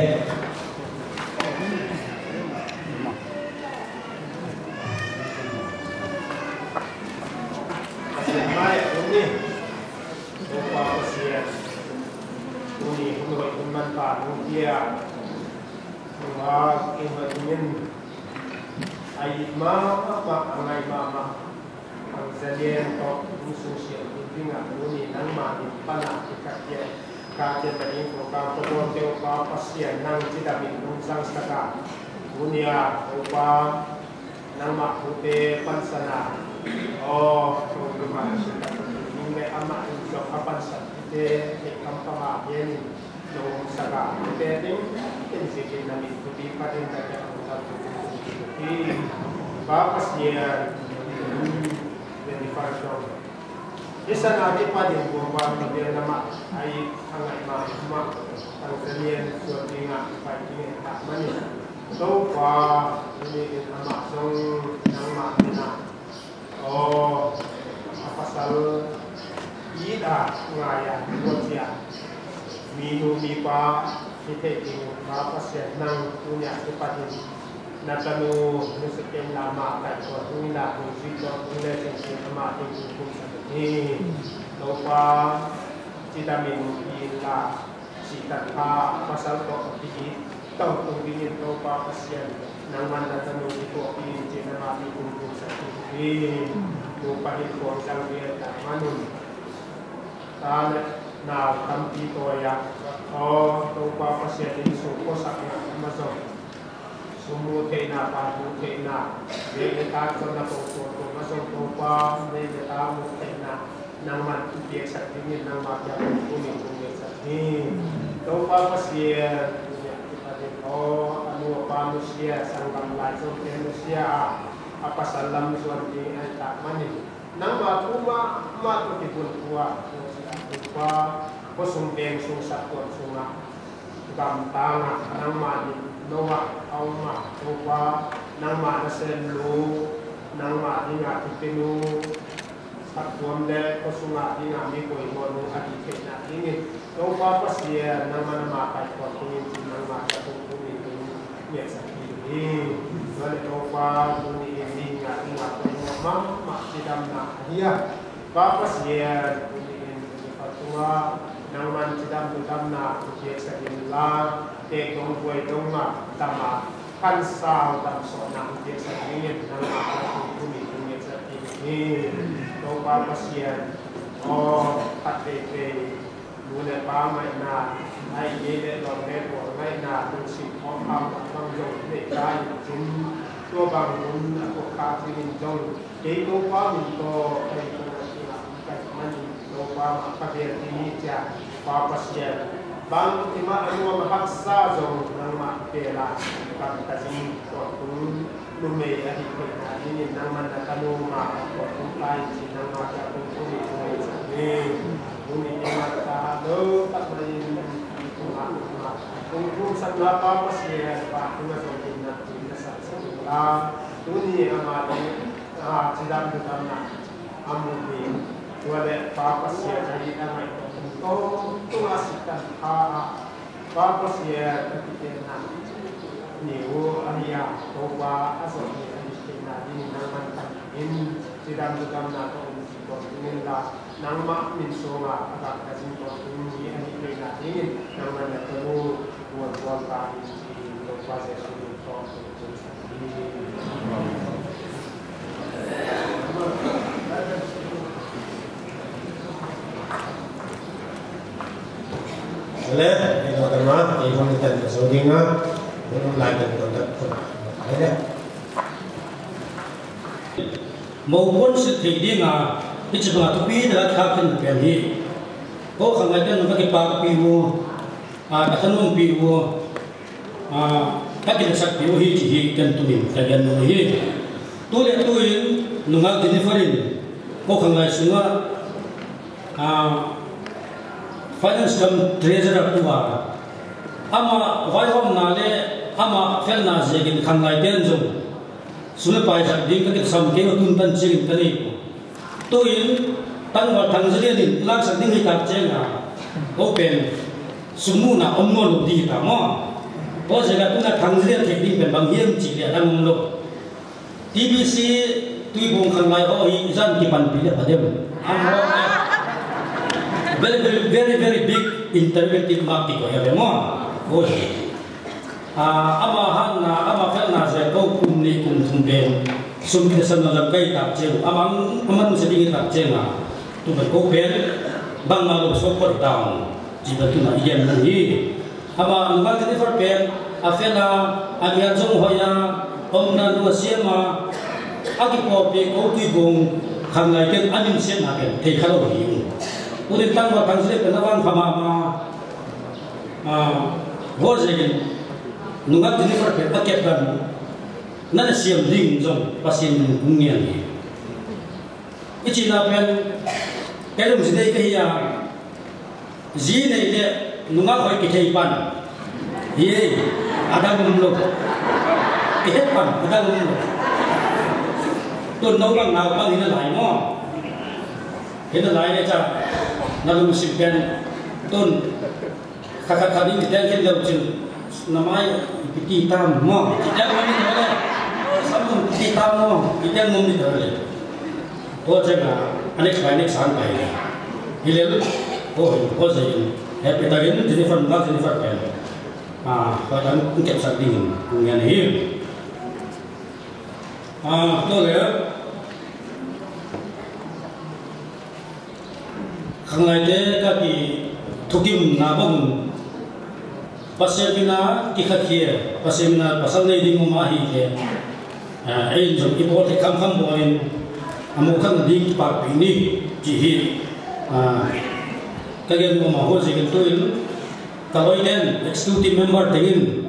Pasian mai, a ding ni. Toupa Pasian, tuni hun hoih hun manpha hung pia, nunga kei hoih dingin, a it mama, a ngai mama, Thang Zalen toh insung siam ding dinga, tuni nangma min pana kikhat pia, ka tia ta ding ko ka ko don teu pa Pasian nang chidamin nung sang saka, tunia, Toupa, Nangma thute pansana. O, Toupa, ning le ama in jong a pansan te, te kam pama hian in, lo saka te ding, in si kin na min thupi patin ta ka ko ta tu ti. Pa Pasian, le ni pa jong. Isan a kipatin ko pa Pasian nama, ai, angai ma, ma, Thang Zalen suan dinga, pai dinga, ta mani. Toupa, tuni in ama zong nangma mina. O, a pasal ida ngaya, nuatia. Minu mipa, hithei ding, ma Pasian nang, tunia kipatin. Natanu, nusaken lama, kaiko, tuni la, tuni zito, tuni le, tuni ama, tuni kum sa, tuni. Toupa, chidamin, ila, chitan pa, pasal ko, tuni. Tao tung dingin Topa Pasian, nangman natanu kitoh pin, chin nangma mi kum kum sa tum pin, nupa hin kuang sang pin, ta manun. Ta le nau tampi toh a, o Topa Pasian, insung kosakna ama jong, sum mu theina, pan mu theina, veng le tah chonna kong kong kong ama jong Topa, veng le tah mu theina, nangman ipehsah dingin nangma kiang kong kong in kong ngetsak in. Topa Pasian, tunia kipat in, o anu apa nusia, sanggam lai jong te nusia a, apasal lam jon ding ahi tah manin, nangma thu mama toh kibulphu a, Topa, khosung veng sung, sapkot sunga, gamtang a, nangma ni noa aum a, Topa, nangma nasemnu, nangma dinga thupinu, saptuam le khosunga dinga mi poimonu ahi theina dingin, Topa Pasian, nangma nama kaikhom dingin, chin nangma kiang kong kong in kong ngetsak in. Tua le Topa, tuni in mi nga dinga poimo mama chidamna ahi a, Pa Pasian, tuni in tuni phat chunga nangman chidam lhadamna ipehsah in lang, tek dong buai dong a dam a, khansau damsohna ipehsah dingin nangma kiang kong kong in kong ngetsak in. Topa Pasian, o khatvei vei nu le pa ngaina, ahi kei le lom le gol ngaina, lungset thopha bang jong nei ta in chin, tua bang hun a kop kha jing in jong, kei Topa min toh, kei Topa min toh, kei man in Topa ma ka bel ti ni chia, Pa Pasian. Bangtima anuam a haksa jong nangma bel a, kam ta jing toh tung. Numei ahi theina dingin nangman natanu ma, kong kong tai, chin nangma kiang kong kong in kong ngetsak in. Tuni in ma ta ha lo, tak mai in, kong ha, kong kong sakna Pa Pasian, pa tunga jong in na, in na sa sa la. Tuni ama ding, a, chidam lhadamna amu ni, tua le Pa Pasian ahi angai toh, kum toh, tua sitan pha a, Pa Pasian, ka kitenna ni u ahi a, Topa, ajou ni ahi theina dingin nangman tang in, chidam lhadamna toh um ji toh dingin la, nangma min sunga, agah ka jing toh ding ni ahi theina dingin, nangman natanu, buan buan ka in, Topa Jesu min toh, Le, ino kama, ino ni tan ka so dinga, ino lai tan ko tak ko. Le. Mo pon sit thei dinga, hiche banga thupi tah a kha khen pen hi. Ko khanglai pen ka kipah pi u, a, ka thanom pi u. A, ka kiletsah pi u hi ti hi ken tunin ka gen nom ahi. Tu le tu in, nungah Jennifer in, ko khanglai sunga, a, finance cum treasurer tua, ama vaihomna le, ama felna jeh in khanglai ten jong, sum le pai jat ding ka kiletsah kei u tun tan ching in ka nei. Tuin, tangval Thangzalen in, laksak ding hi tak chenga. Ko pen, sum muna om nom lou ding ta mo. Ko jeh a tuna Thangzalen thei ding pen bang hiam ti le dang um lou. T B C Tuibong khanglai ho hi jan kipan pi le pha dem. Am ho. Very, very, very, very big interventive mark ti ko ya mo. Ko. A, ama hatna, ama felna jeh a ko kum ni kum thum pen sum kisa na jam kai tak cheng, ama, ama nu se ding tak cheng a. Tu pen ko pen, bangma lou so ko down. Ti pen tuna i gen na hi. Ama nungah Jennifer pen, a felna, a mian jong hoi a, umna nung a siam a, a kipopi ko Tuibong khanglai ten a min siam na pen, thei kha lou hi. Tunin tangval Thangzalen pen a vang kha mama. A, ho jeh in, nungah Jennifer pen a kep dan, nana siam ding jong, Pasian in hung ngen hi. I chihna pen, kei lungset dei ka hi a, ji nei le, nungah hoi kithei pan. Hi, adang um lou. Kihet pan, adang um lou. Tun nau bang nau bang hi nalai mo. Hi nalai le cha, na lungset pen, tun, Khat khat khat in kiteng kit leu chun, namai ipi ti tam mo, kiteng nom ni tole. Samsung ipi ti tam mo, kiteng nom ni tole. Ko chenga, a next by next an pai le. Hilel, ko hin, ko jeh in. Happy takin, Jennifer, nungah Jennifer pen. Ah, koi tan kep sak ding, kung yan hi. Ah, to le. Khanglai te ka kithukim na bang, Pasien mina kikhakhel, Pasien mina pasal nei ding um ahi ke. Ah, ei jong ibol thei kham kham bol in, amu khat na ding kipa pe ni, ti hi. Ah, ka gen ko ma ho je gen tu in, ka loi den, executive member tengin,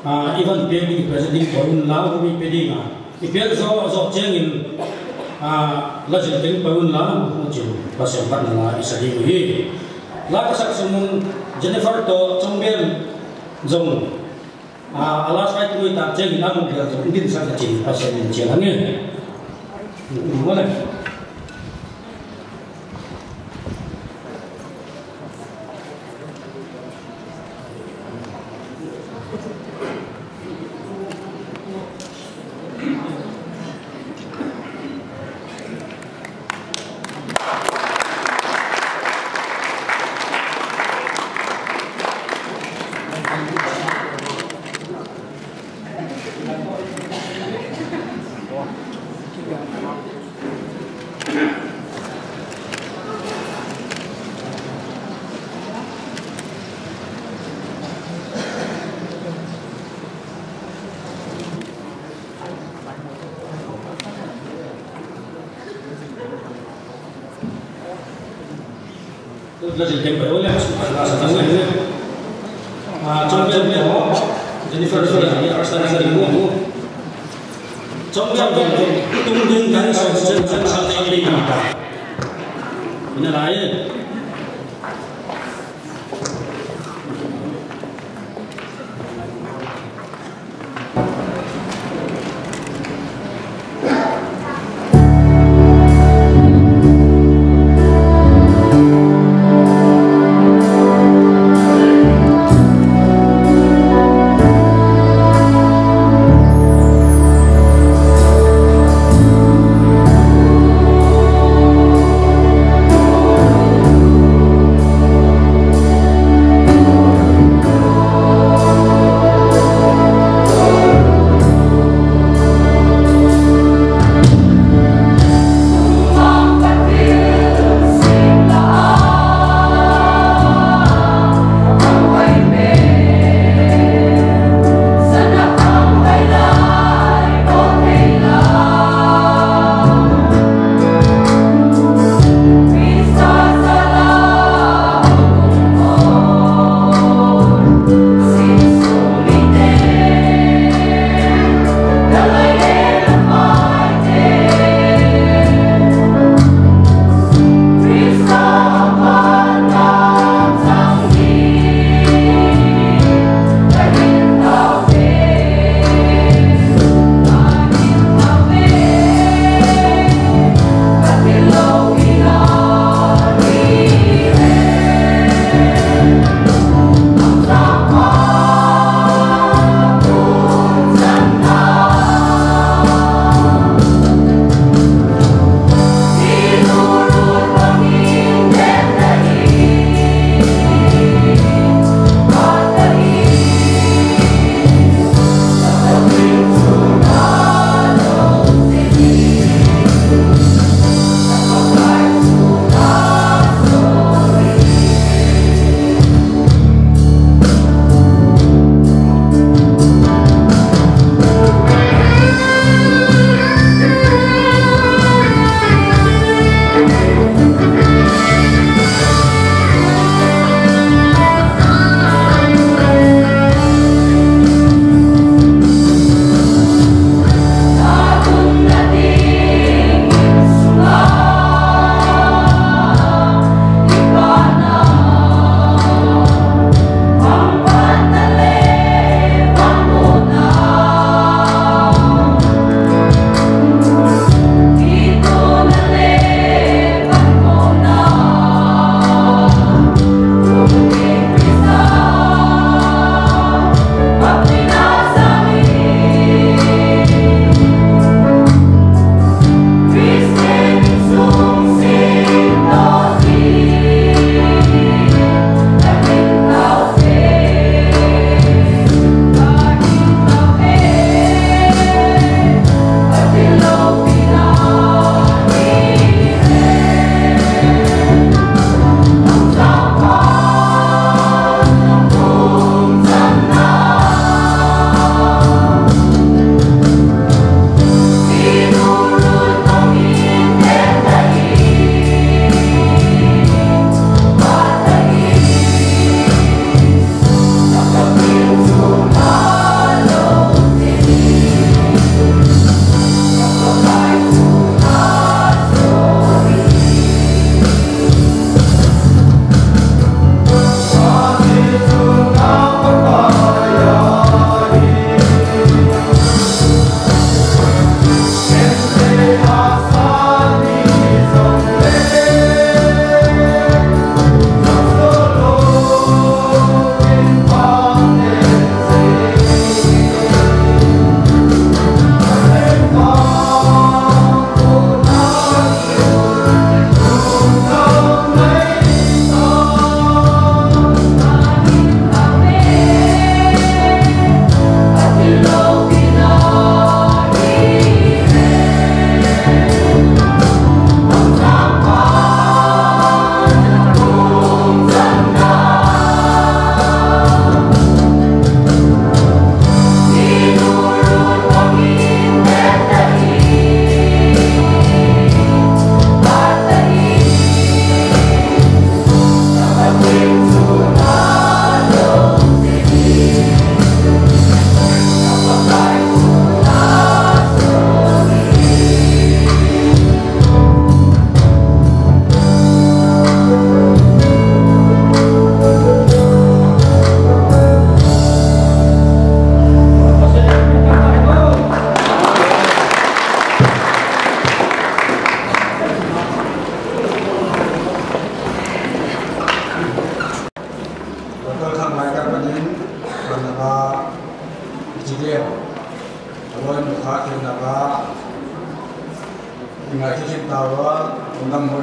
ah, i van pek ding, president pa un la, umi pe ding a. I pek jo, jo cheng in, ah, la jil teng pa un la, mu chin, Pasien pat na la, i sa ding hi. La ka sak sung Jennifer to, Chongbel jong, ah, a la sai tu ta cheng in, amu bel jong, din sa ka chin, Pasien in chin hange. Mo le.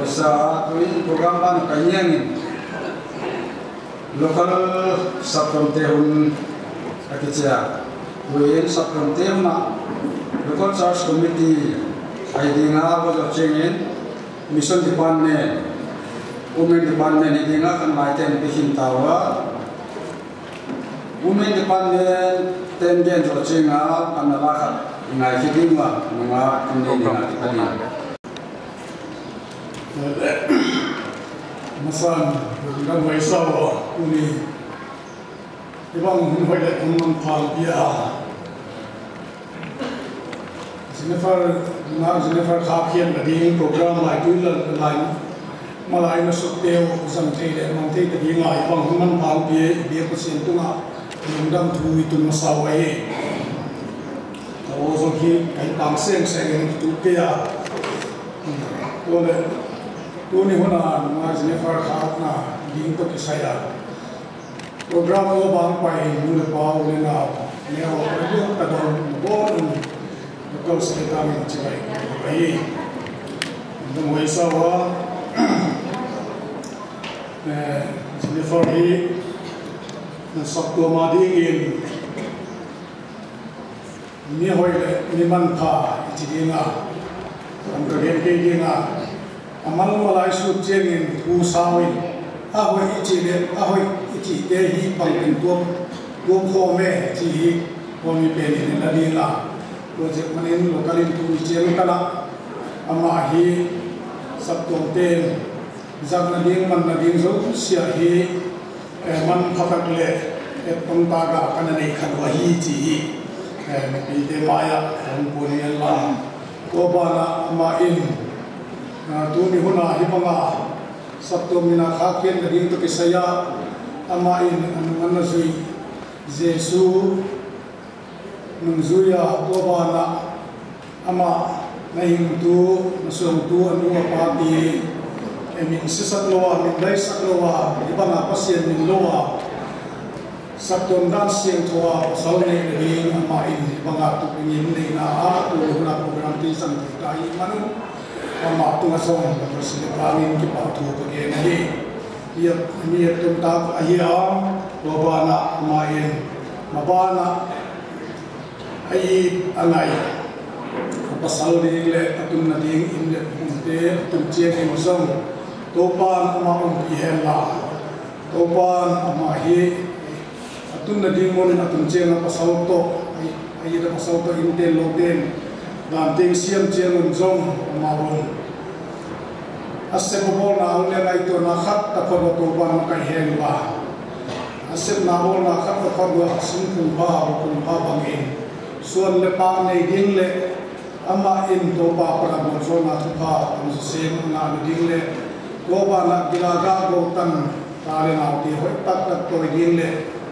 Sa tuin program ban ka nyangin local saptuam te hun akichia. Tuin saptuam te hun a local church committee ai dinga bo jo chingin mission department, women department ai dinga kan lai ten bikin tawa. Women department ten gen jo chinga kan la khat ngai kiding ma nunga kin nei dinga kiding. Masan, lungdam ngai sao, tuni. Ibang hun hoi le thum mang thang pia. Jennifer, na Jennifer kha khian na ding program lai tui la lai. Malai na suk teu, zang thei le mang thei ta ding ngai, ibang hun mang thang pia, i bia Pathen tunga. Lungdam thu i tun masao ai. Ka o zong hi, kai pang seng seng in tu pia. Tole, tuni huna, na Jennifer kha na ding to kisaya. Program o bang pai nu le pa u le nau, ne o ka dong ka dong, mo bon, mo bon sa ta min chi bai pai. Dong wai sa wa, eh, Jennifer hi, na saptuam a dingin, mi hoi le mi manpha i chi dinga, an ka gen kei dinga, a mal malai sut chiangin thu sao in, a hoi i chi le, a hoi i chi te hi pang in tuam, tuam khom e, chi hi, hoi mi pen in la dinga. Project manin local in tu chiang kana, ama hi saptuam ten, zak na ding, man na ding zo sia hi, Eh, man phatak le, eh, tong ta ga kana nei khat wa hi chi hi. Eh, mipi te maya, hong pun hi la. Ko bana ama in, ah, tuni huna hi banga, saptuam mina kha kian ka ding to kisaya, ama in, anu ana zui, Jesu, nungzuia tua bana ama na hingtu, na suangtu, a nu a pa ti, e min sisak lo a, min daisak lo a, i banga Pasian min lo a, saptuam dan siangthou a pasal nei na ding ama in i banga tu pingin neina a, tu huna program ti sang ti ta i manu, ama tunga song, Pasian ta min kipa thu ka gen ahi. Ia, mi a tum ta ahi a, tua bana ama in, ma bana, Ai, a ngai. A pasal ding le, a tunna ding in le, um te, a tun chiang in zong. Topan ama umpi hen la. Topan ama hi, a tunna ding mun in a tun chiang a pasal to. Ai, ai, a pasal to in ten lo ten. Dan ting siam chiang un zong, ama un. A sep a bawlna a le ngaituana khat taphot a Topan makai hen la. A sepna bawlna khat taphot a sum pum pha, pum pha bangin. Suan le pak nei ding le, ama in Topa para bawlsuanna thupha, pum su sem na ding le, Topa na gila ga go tan ta le nau ti hoi tak tak toi ding le,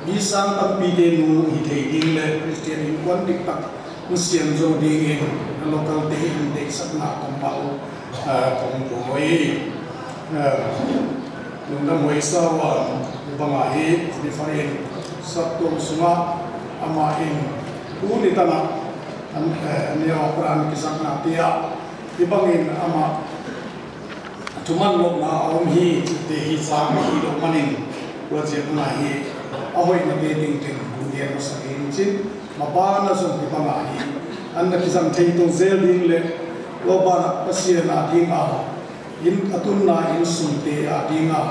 mi sang tampi te nu hi thei ding le, Christian in kuan dik tak, nu siam zo ding in, a local te in deisakna kong mau. Ah, kong pumoi, ah, lungdam hoi sao a, banga hi, ni farin, saptuam sunga, ama in, tuni tana, an, eh, neo pran kisakna tia, hi bangin ama, thuman lopna a um hi, te hi sang hi lo manin, tua chiang na hi, a hoina te ding ten, ding masak in chin, Mabana zong hi banga hi, an na kisam thei to zel ding le, tua bana Pasian a ding a, in a tunna in sum te a ding a,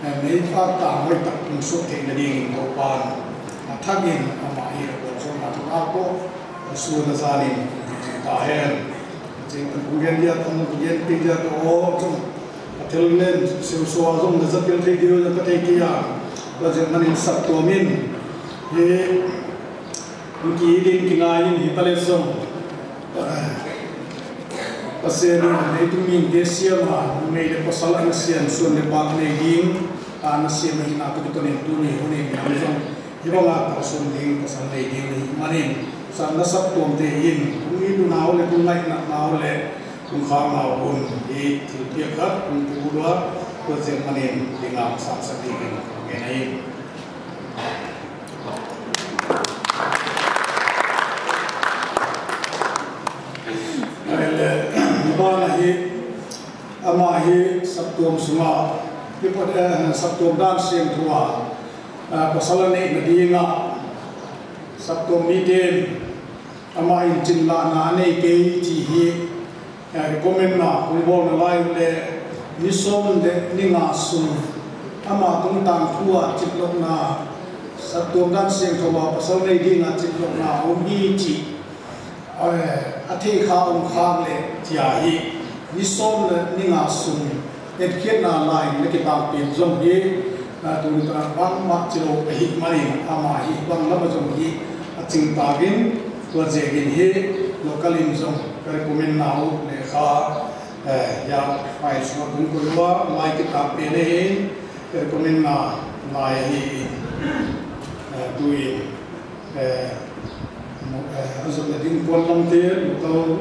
eh, mei fa ta hoi tak tung suk thei na ding in Topan. A thak in ama hi a bawlsuanna thak a ko, a su na zan in, ta hen. Jing kan kung gen dia, kan kung gen pin dia to, zong, a thil len, siu sua zong na za pil thei dia, ka thei kia, ka jing manin saptuam in, hi, Ki ding ki ngai in hi pale song. Pasian in nei tu min te siam a, numei le pasal a na siam suan le bak nei ding, a na siam a hi na tu ki tonin tuni hun in nam zong. Hi banga ka sun ding, pasal nei ding ni manin. Sa na saptuam te in, kung i tu nau le, kung ngai na nau le, kung khang nau kun, i thil piak khat, kung tu lua, tua zeng manin, ding a sa sa ding in, ngen a in. Ahile, bana hi, ama hi, Saptuam sunga, kipat, eh, saptuam dan siangthou a, eh, pasal anei nadinga, saptuam miten, ama in chinlahna anei kei ti hi, eh, recommend na, kong bolna lai le, ni som le ni nga sung, ama tungtang thu a chitlohna, saptuam dan siangthou a, pasal nei dinga chitlohna, um hi ti. Eh, athei kha um khang le tia hi, ni som le ni nga sung, etkhiatna lai na kitang pen jong hi, eh, tuni ta bangma chilou ahi manin, ama hi bang lama jong hi, aching tagin, tua jegin hi, local in jong, ka recommend nau le kha, eh, ya, file sunga kong koi uva, lai kitang pen hi, ka recommend na lai hi, eh, tuin, Eh, mo-, eh, ajotna ding pon lam te, local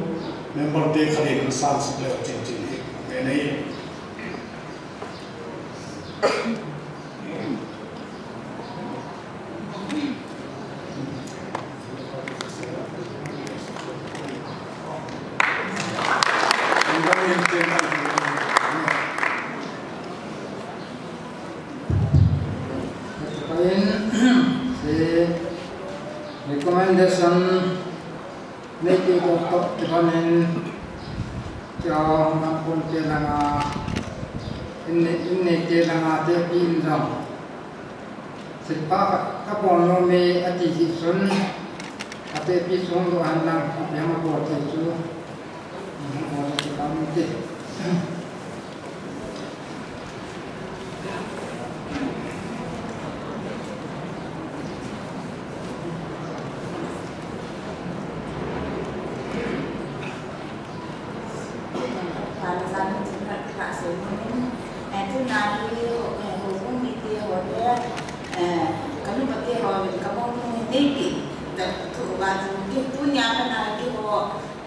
member te khat in asan sik leu chin chin hi. Nge nei. Recommendation nei kei ko to kibanin kio nam pon te langa in nei, in nei te langa te pi in jong. Sitpa ka, ka pon lo me ati hi sun ate pi sung lo han lang ate ma ko te su.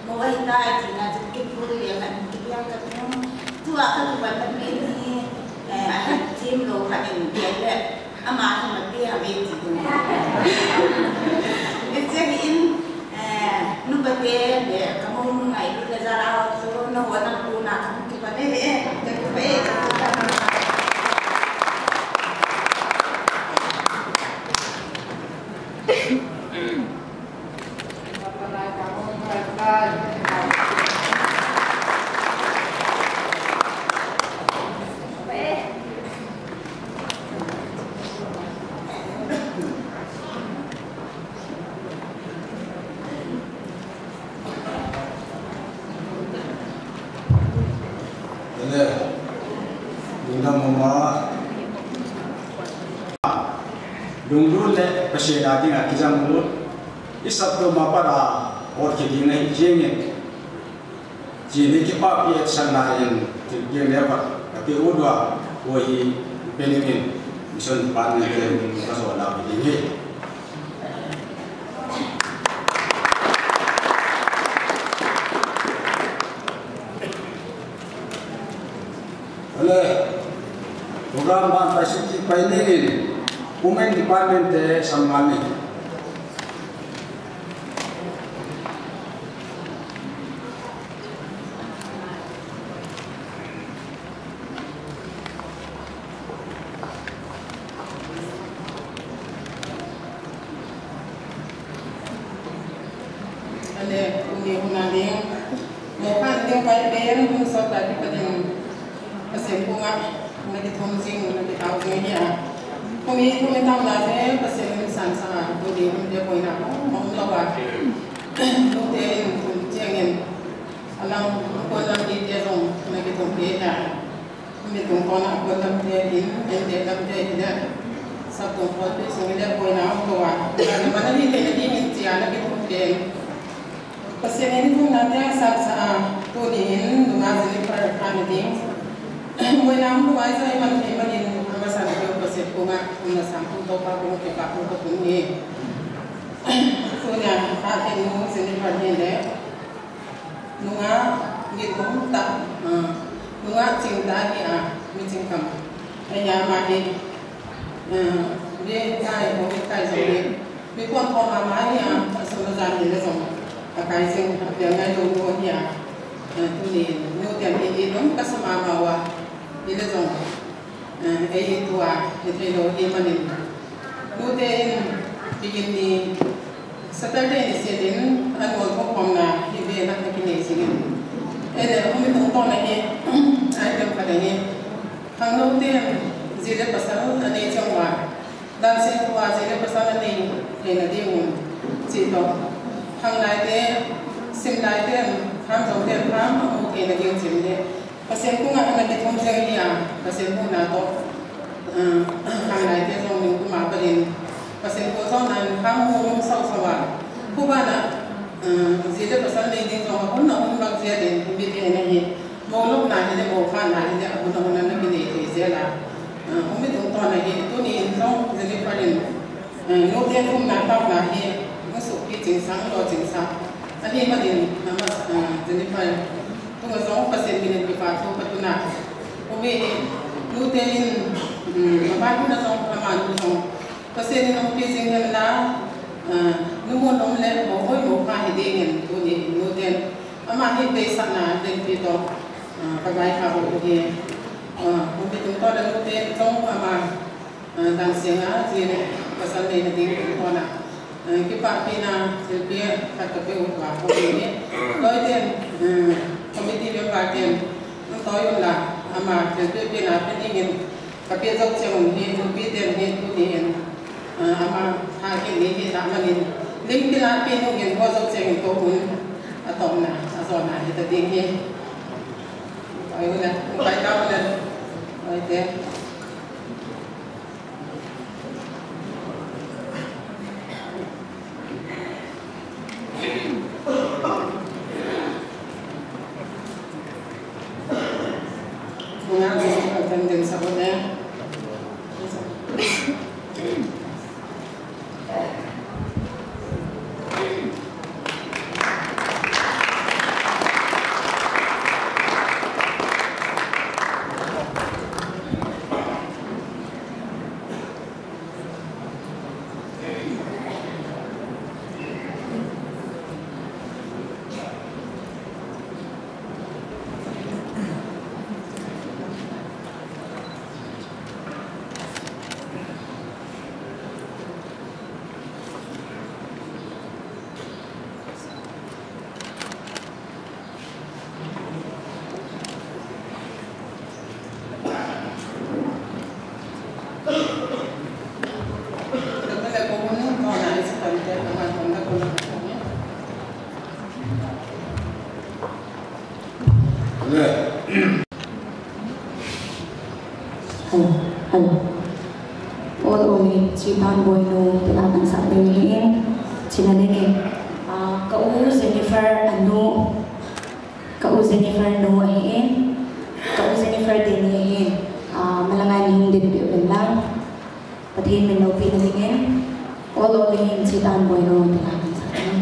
Mo vai tai ti na chu kipul le khat in kipiang ka tum. Tua ka tu ban ban me ni, eh, a han tim lo khat in ke le. Ama hi ma pe ha me ti dun. Ni che hi in, eh, nu ba te le ka mo nu ngai lu le za la ho chu na ho na ku na ka mu ki ba ne he. Ka ku ba e ka ku ba na. Ele, lungdam mama. Lunglut le Pathen a dinga kijang lut. I saptuam a pat a ot kiti na hi jeng in. Chini kipapi et san na in, thilpeh le pat, kati u dua, ko hi pening in, mission department te, ka so la ding hi. Ale, program ban pai sung ti pai ni in, Women Department te sang man ni. Ale, uni una ding. Mo khan ding pai pen, hung sot ta di pa ding. Pasien kunga, na kithum jing, na kitao jing hi a. Kumi, kumi tam na se, Pasien in san sa, tu di, kumi de koi na, mo, mo lo ba. Lu te in, tu jing in. Alang, ko lam di te jong, na kithum ke hi a. Mi tung kona ko lam te in, en te lam te in a. Sap tung kon pe sung le koi na ko wa. Na ma na ni te na di min tia na ki tung te. Pasien in tung na te sa sa a. Tu ni in, nunga Jennifer ka ni ding. Moi na mu ai zai man te man in, ama sa na ko Pasien ko nga, na sa ko to pa ko ke pa ko ko ni. Tu ni a, ka te nu Jennifer ni le. Nunga, ngitum ta, ah, nunga ching ta hi a, mi ching kam. Aya ma hi, ah, ve tai, ho ve tai jong hi. Mi kon ko ma ma hi a, a sum a jan hi le jong. A kai ching, a piang ngai lo lo hi a. Ah, tu ni, nu tiang hi, i dong ka sa ma ma wa. jong, eh, ei tua, hithei lou hi manin. Nute in, bigin ni, Saturday ni seh din, annual thukhomna hi ve na ka kinei singin. Ei le, hung mi tung tona hi, ai tem ka ding hi. Khangnoute, ji le pasal, anei chang wa. Dan seh wa ji le pasal anei, theina ding un. Chi to. Khanglaite, simlaite, khamjongte, kham, amu theina ding chim le. Pasian koma ana kithum jeng hi a, Pasian koma to, ah, khanglaite jong ni koma palin. Pasian koma jong nan kham mu um sau sau a. Koma na, ah, ji le pasal nei ding jong a hun na hun bang jia din, mi te na hi. Mo lop na hi le, mo kha na hi le, a hun na hun na mi nei thei jia la. Ah, hung mi tung tona hi, tuni in jong, Jennifer in, Eh, nute thumna taona hi, nusuk pi chingsang lo chingsang. Ahi manin, ama, eh, Jennifer, tunga jong Pasian min in kipa thu ka tuna. Umi hi, nute in, mm, ama hina jong, ama nu jong. Pasian in ong pi jing hen la, eh, nu mun ong le, mo hoi mo kha hi ding in, tuni in nute in. Ama hi deisahna, den pi to, eh, ka vai kha ho hi. Eh, umi tung tona nute jong ama, Ah, dan seng a, ji le pasal neina ding tung tona. Ah, kipapina, thilpeh khat ka pe u va, ko ni. Toi ten, ah, committee member ten, nang toi un la, ama thilpeh pena pe ding in, ka pe jou cheng un hi, nupi ten hi, tuni in, ah, ama tha kit ni hi la manin. Ling pila pe nu in, ho jou cheng in ko un, atomna, ajona hi ta ding hi. Toi un la, toi ta un la, toi ten. Hello, hello. Ol ol in, Chitan Boinu, tia kahin sah ding ahin. China ding in. Ah, ka u Jennifer anu, ka u Jennifer nu ahin. Ka u Jennifer teni ahin. Ah, malanga ni hung dinpeh uvin lang. Pathen min loupina dingin. Ol ol in, Chitan Boinu, tia kahin sah ding.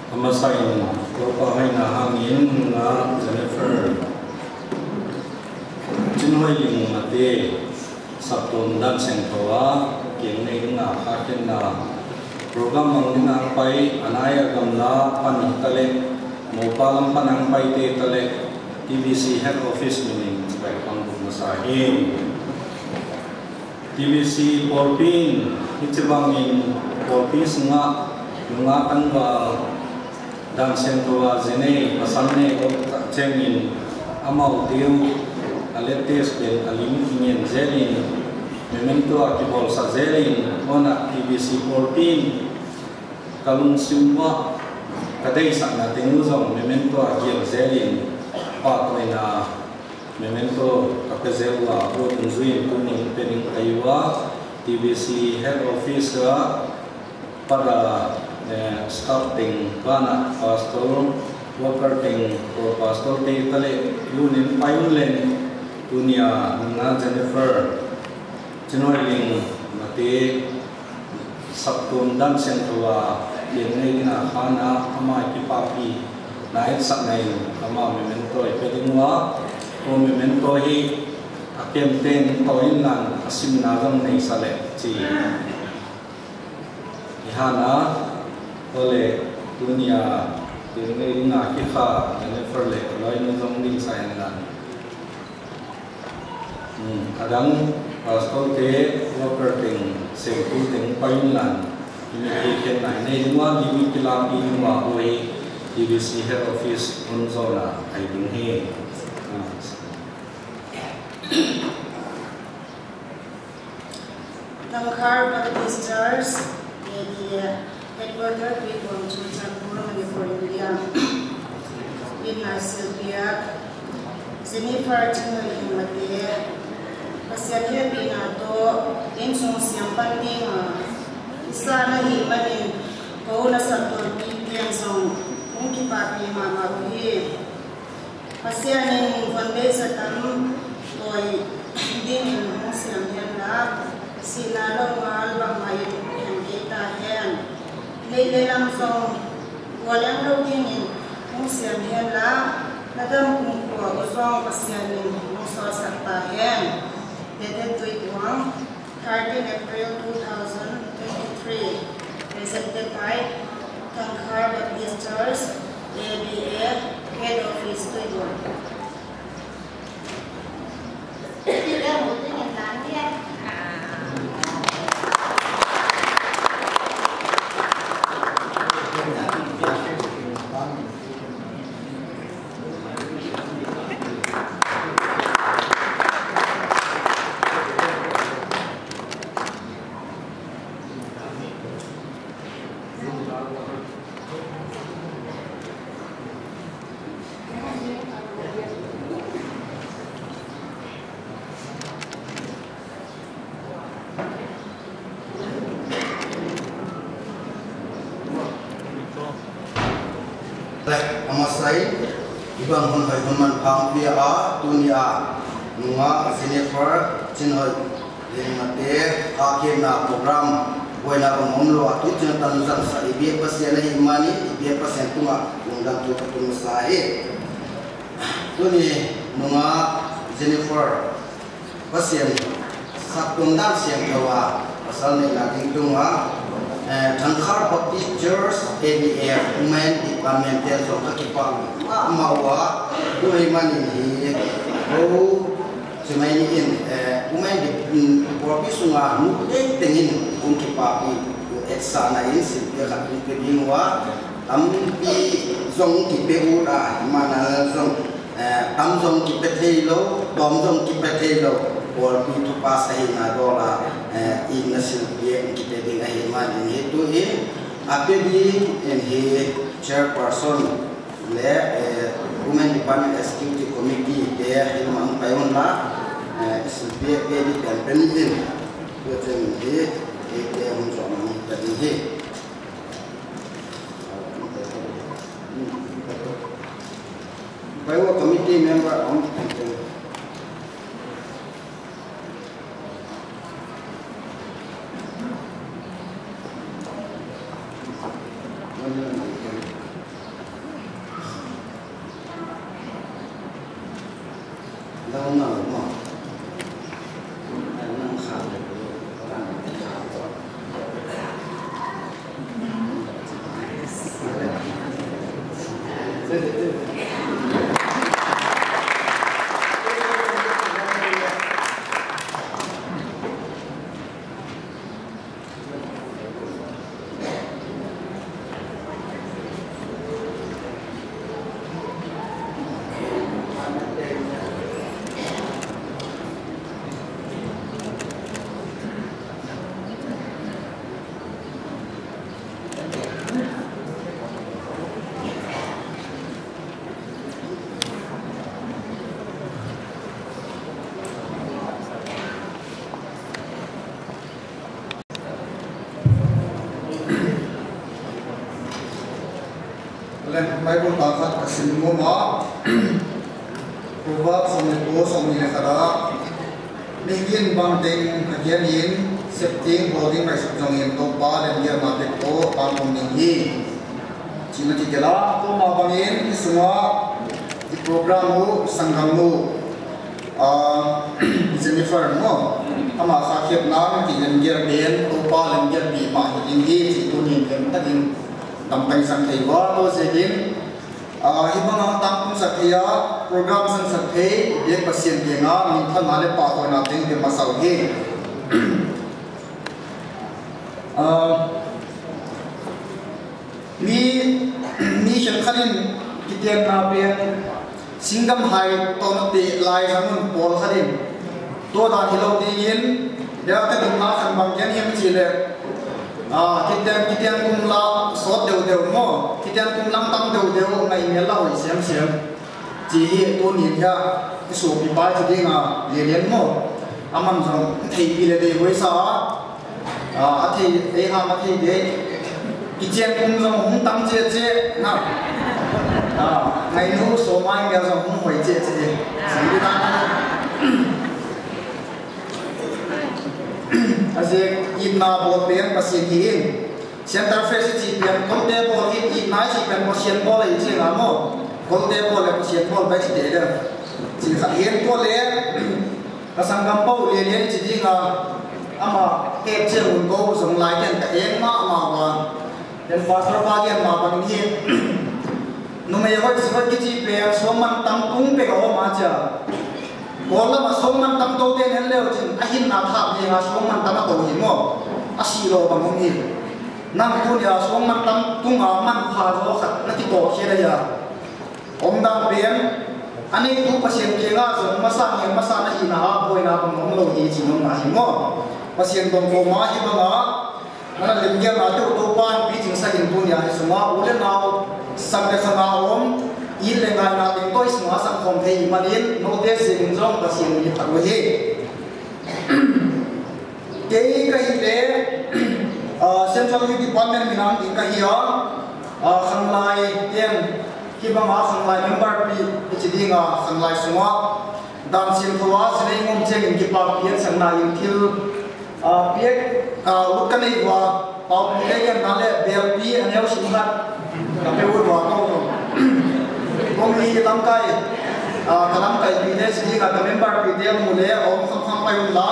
Amasain, Toupa hoina hangin nunga Jennifer Chinhoiling Mate saptuam dan sengthou a, keng nei dinga kha khenna program mang dinga pai, anai a gamla pan hitale, mopa lam pan ang pai te tale, T B C head office minin chibai pang bu masa hi. T B C Pawlpi in, hiche bangin Pawlpi sunga nunga tangval dan sengthou a jinei, pasal nei, o, chengin, amau diu, a latest pen, a lim kingen jelin, memento a kibolsah jelin, ona T B C Pawlpi in, ka lungsim uva, ka deisahna teng u jong memento a gel jelin, patoina memento ka pe jel uva, ko dungjuiin tunin pe ding ka hi uva, T B C head office a, pada, eh, staff teng bana pastor, worker teng, ko pastor te tale, lunin pai un len, tunia nunga Jennifer Chinhoiling Mate saptuam dan sengthou a, keng nei dinga khan a, ama kipapina etsahna in, ama memento i pe ding uva, ko memento hi a kemten toh in lang a simna jong neisa le chi. Iha na, ole tunia, keng nei dinga kikha, Jennifer le, loinu jong ding sa in lang. Hmm, adang pastor te, worker teng, sengtu teng, pai un lang, imi kikhen nai nei ding uva, imi kilapi ding uva, hoi, T B C head office, un jona, ai ding hi. Hmm. Tangkhar Baptist Church, A B A, Headquarter, Tuibuong, Churachandpur, Manipur, India. Inna silpia, Jennifer Chinhoiling Mate, Pasian hepina toh, insung siam pan dinga, isa nahi manin, ko na saptuampi ten jong, hung kipapi mama uhi. Pasian in von beisa tam toi dingin hung siam hen la, sihna lo ngal bang mai in hung khen kei ta hen. Lei le lam jong, gualeng lo dingin hung siam hen la, na dam kum kua u jong Pasian in hung solsak ta hen. Tete Tuibuong, thirteen April two thousand twenty-three, presented by Tangkhar Baptist Church, A B A, Head Office, Tuibuong. Amasain, ibang hun hoi hun manpha pia a, tunia nunga Jennifer Chinhoiling Mate kakhenna program boina bang umlou a, tuchung tan jangsa i biak Pasian ahi manin, i biak Pasian tunga lungdam thu katun sa hi. Tuni nunga Jennifer Pasian saptuam dan sengthou a, pasal neina ding tunga, eh, Tangkhar Baptist Church A B A Women Department te jong kakipah mama uva, tua hi manin hi, ko chimai ni in, eh, Women Dep-, mm, Pawlpi sunga nu tengteng in hung kipapi, etsahna in silpia khat hung pe ding uva, tampi jong kipe u ta, mana jong Eh, tam jong kipe thei lou, tom jong kipe thei lou, Pawlpi thupha sahina dola, eh, in na silpia in kipe ding ahi manin hi tuin, ape ding in hi chairperson le, eh, Women Department Executive Committee te hi mang pai un la, eh, silpia pe ding pen pen in, tua chen hi, eh, te hung jom mang ta ding hi. By what committee member on Le, Bible pa khat kasim nom a. Proverbs somni le ko, somni le khat a. Mihing in bangteng agel in, septeng bol ding ngaisut jong in, Toupa lemgel na bep toh tang um ding ahi. China kikela, tuma bangin, isunga, i program u, sanggam u, ah, Jennifer mo, ama kha khetna, kilemgel pen, Toupa lemgel pi ma hi ding ahi, chi tunin lemtah in, damtang sang thei uva, tua jeh in, ah, hibanga tangtung sak thei a, program sang sak thei, bek Pathen kenga, minthanna le pahtona teng te masa u ahi. Ah, Mi, mi khenkhat in kitenna pen, singgam hai toh nate lai jang un pol khat in, tua dan hilou dingin, bel ka dinga khan bang gen him chile, ah, kiten, kiten kum la sot deu deu mo, kiten kum lang tang deu deu, ngai mel la hoi sem sem. Chi hi tunin hia, i sopi pa chi dinga, Lelen mo. Aman jong theipi le dei boisa a. A, a thei, ei ham a thei dei. Kichen kum jong hung tam che che na. A, ngainu so mai mel jong hung hoi che che. Chi di ta. Ajeh itna bol pen Pathen hi in. Center phase chi pen, kolte bol hi, itna chi pen, Pathen bol hi chi nga mo. Kolte bol le Pathen bol bai chi te le. Chi khat hin ko le, ka sanggam pa u Lelen chi dinga, ama, ke che un ko jong lai ken ka eng ma ma wa. Ken pastor pa ken ma bang hi. Numei hoi si hoi kichi pen, songmantam tung pe ka om a cha. Kol lama songmantam tou te nen leu chin, a hinna thap dinga songmantam a tou hi mo. A si lo bang um hi. Nang tunia songmantam tunga manpha jo khat na kitoh khel a hia. Omdan pen, aneitu Pathen kianga jong masa ngen masa na hina a boina bang um lou hi chi nom na hi mo. Pathen dong koma hi banga, Nana lemgel na teu Toupan piching sakin tunia hi sunga u le nao, sang le khang a om, it le ngai na teng toh i sunga sang khom thei manin, note jeh in jong Pathen in phat u hi. Kei ka hi le, ah, Central Youth Department minam ding ka hi a, ah, khanglai ten, hibanga khanglai member pi, ichi dinga khanglai sunga, dan sim thua, sinei ngom cheng in kipa pi et sang na in thil, Ah, piak, ah, ut ka nei uva, pau pi te gen na le, belpi, a neo sim khat, ka pe ut uva ko ko. Kong hi lamkai, ah, ka lamkai pi te, si ka, ka member pi te, mu le, om kham kham pai un la.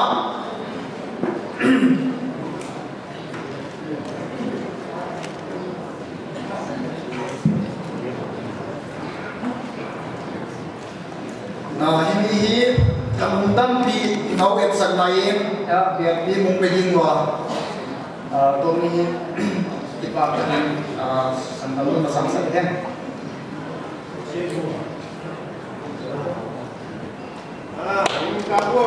Na, himi hi, ka mun tampi, nau et sak na in, ya, belpi mung pe ding uva. Ah, tuni hi, kipa ka ding, ah, san ka lung masang sak hen. Ah, ini ka ko.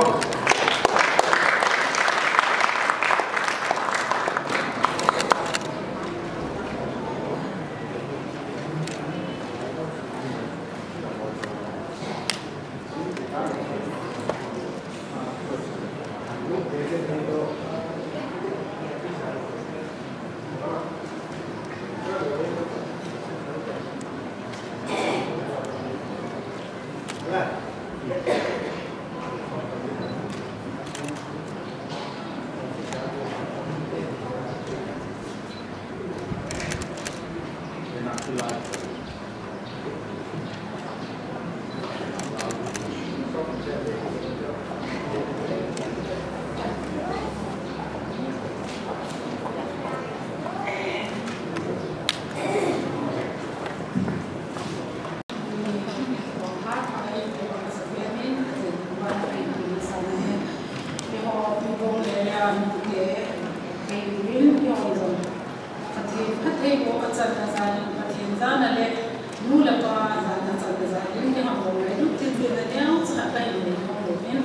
Ngailut thilpeh na neocha khat kahin nei nom uvin,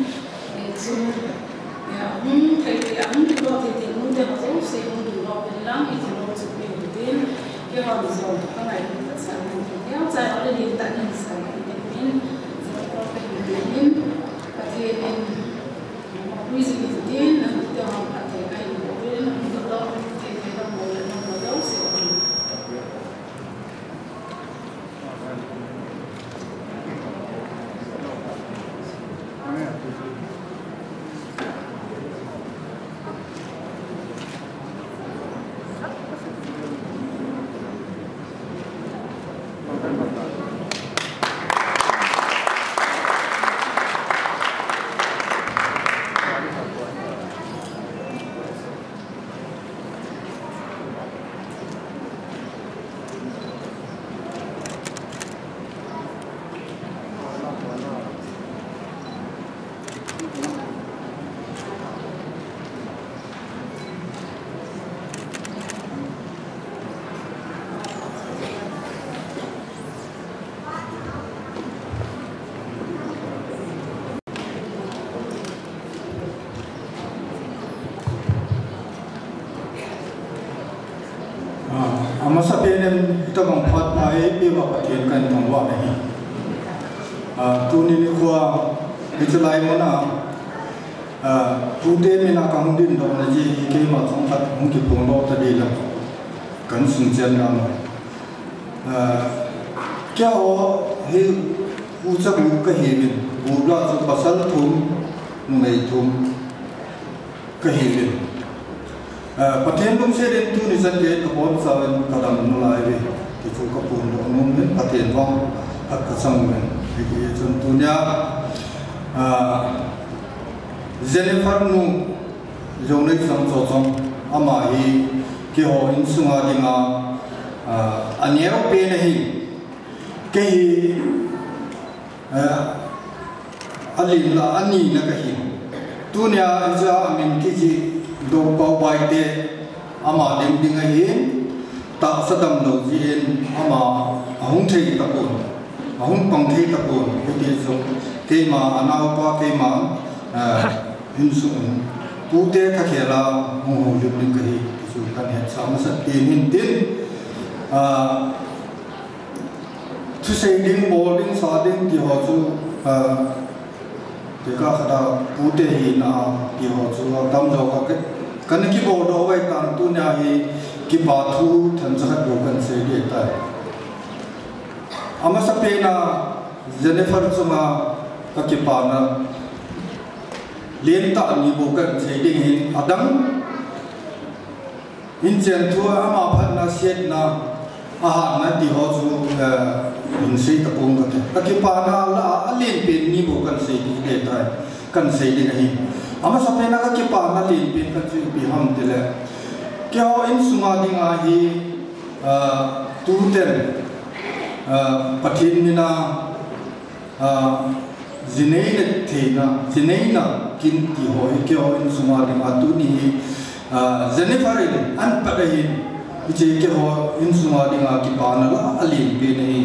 eh, chun, eh, ahung thei thei, ahung thilou thei thei, nute ho jouse hung thilou uvin lang, iti lou chu pe uvin, keiho jong ka ngailut kasa uvin, neocha ho le lentah in sa uvin, jong ko pe uvin, Pathen in, mapui jing in tin, nute ho phatthei kahin boh uvin, hung thilou thei thei, namo le namo jouse uvin. Ah, amasapen in, itobang phat a eipeuva Pathen kahin thangvah ahi. Ah, tuni nikho a, hiche lai mun a, ah, tute min a kahung dingdoh na jeh hi keima chomkhat hung kiphongdoh tading lam kahin sung chen nau. Ah, keiho hi ucha gup kahiuvin, gup lah chu pasal thum, numei thum kahiuvin. Ah, Pathen lungset in tuni chan gei kabonchauvin kadam nalai uve. Ti chu kaphondoh nom uvin, Pathen vang khat kachang uvin. Hiti chun tunia, ah, Jennifer nu Joneichang Chochong, ama hi keiho insunga dinga, ah, aneo pen ahi. Kei hi, ah, alen lah a anina kahi. Tunia hiche a min kijih Dokpao Baite, ama dem ding ahin, tahsa damlou jeh in ama ahung thei tapon, ahung pang thei tapon, hiti chun keima anaopa, keima, ah, insung pute thakhel a hung houlim ding kahi, ti chu kahin hetsah masat in tin, ah, thusei ding, bol ding, sa ding ti ho chu, ah, tekah khat a pute hina ti ho chu atamjo kha ka, kana kibol doh uva hitan, tunia hi kipa thu themcha khat bou kahin sei ding ahitai. Amasapen a Jennifer chunga kakipana lentah ni bou kahin sei ding ahin, adang inchen thu, ama phatna, sietna, ahatna ti ho chu, eh, hin sei tapong kate. Kakipana lah a alen pen ni bou kahin sei ding ahitai, kahin sei ding ahi. Amasapen a kakipana len pen khat chu ipi ham tile, keiho insunga dinga hi, ah, tuten, ah, Pathen mina, ah, jinei le theina, jineina kin ti ho hi keiho insunga dinga tuni hi, ah, Jennifer in ahin pat ahin, hiche keiho insunga dinga kipana lah a alen pen ahi.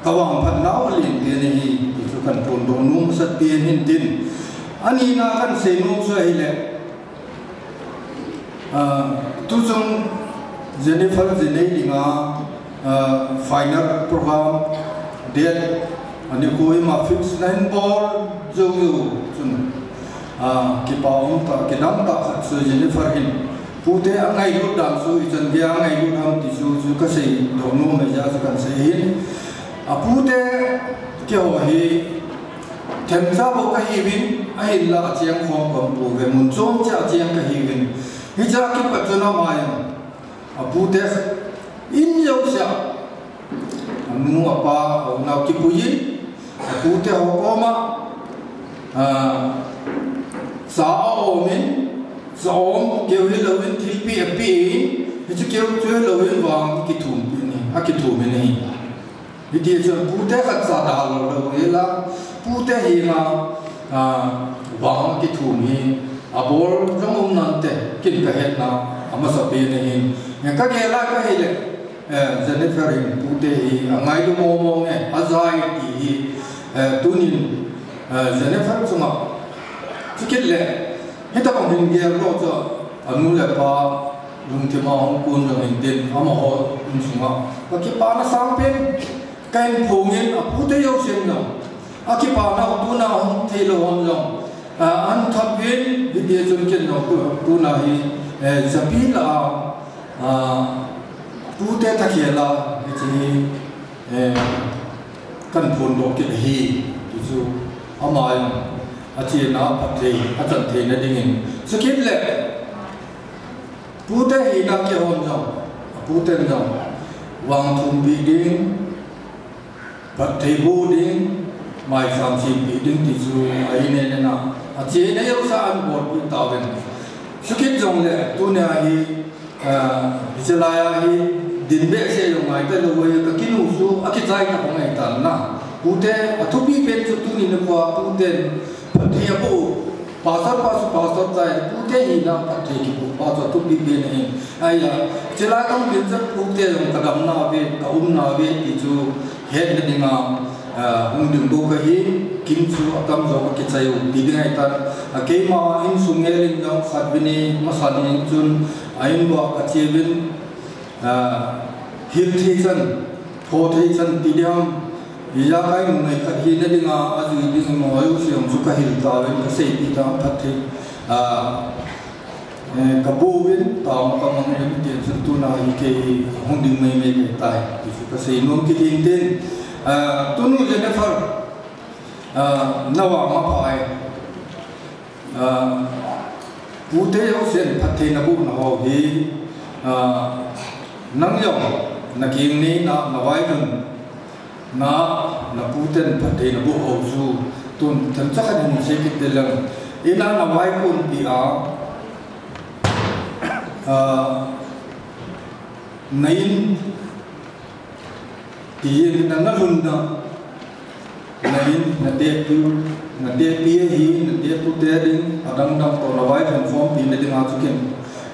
Kavangphat nau alen pen ahi, ti chu kahin phondoh nom masat pen in tin. Anina kahin sei nom chu ahile, ah, tuchung Jennifer jinei dinga, ah, final program, date, ani koima fix nahin bol jou jou chun, ah, kipa umtah, kidangtah khat chu Jennifer hin pute angailut dan chu ichan gei angailut ham ti chu, chu kasei doh nom ahi jeh a chu kahin sei ahin. Apute keiho hi themcha bou kahiuvin, ahinlah acheng khom khom pouve, mun chom cheh a acheng kahiuvin. Hichea kipat chun ama in apute in jousea, anu apa, aunau kipuiyin, apute ho koma, ah, cha aomin, cha om keu hilouvin thilpeh apehin, hiche keu chu hilouvin vang akithumin ahi, akithumin ahi. Hiti chun pute khatcha dalou lou hela, pute henga, ah, vang akithum hi, abol jong um nante, ken kahetna amasapen ahin. Kagel a kahile, eh, Jennifer in pute hi angailu mong mong e, ajai ti hi, Eh, tunin, eh, Jennifer chunga chukit le, hitabang hin gel lo chu, anu le apa lungthim a hung kun jong hintin, amaho insunga kakipana sangpen kahin phongin, apute jousen jong akipana tuna hung thei lou hon jong, eh, an thot vin, hiti chun ken jong tu, tuna hi, eh, japi la a, ah, pute thakhel a, hiche hi, eh, kan phondoh kit ahi, ti chu ama jong achena phatthei, achan theina dingin. Chukit le, pute hina kihon jong, aputen jong, vangthum pi ding, phatthei boh ding, maicham chim pi ding ti chu a-in in a, achena jousa ahin bolpi tauvin. Chukit jongle, tunia hi, ah, hiche laia hi, din behseh jong ngai talou ahi, kakinu chu akichai tapon ahitan na. Pute, athupi pen chu tuni nikhoa puten phatthei aboh u. Pastor pa chu pastor chai, pute hina phatthei kiboh pa chu athupi pen ahi. Ahia, hiche lai kahung pen chu pute jong kadamna ve, kaumna ve ti chu hetna dinga, ah, hung ding bou kahi, kin chu atam jong akichai u ti ding ahitan. A, keima insung ngelin jong khatvei ni, masa ni chun a-in uva kache uvin, ah, hil thei chan, tho thei chan ti ding ham, ijakai nungngai khat hina dinga ajui ding mo, ajouse jong chu kahil tauvin, kaseipeh tan phatthei, ah, eh, kaboh uvin, taona kamang uvin, tin chun tuna hi kei hi hung ding maimai kahitai, ti chu kasei nom kit in tin, ah, tunu Jennifer, ah, navang apha e. Ah, pute jousen phatthei nabohna ho hi, ah, nang jong nakeng neina, navailhunna, naputen phatthei naboh ho chu tun themcha khat hin sei kit leng. Ina navaiponpi a, ah, na-in ti, na, nalhunna, na-in, natehpi, natehpi ahi, natehpu te ding, adang dang toh navailhun khompina dinga chu ken,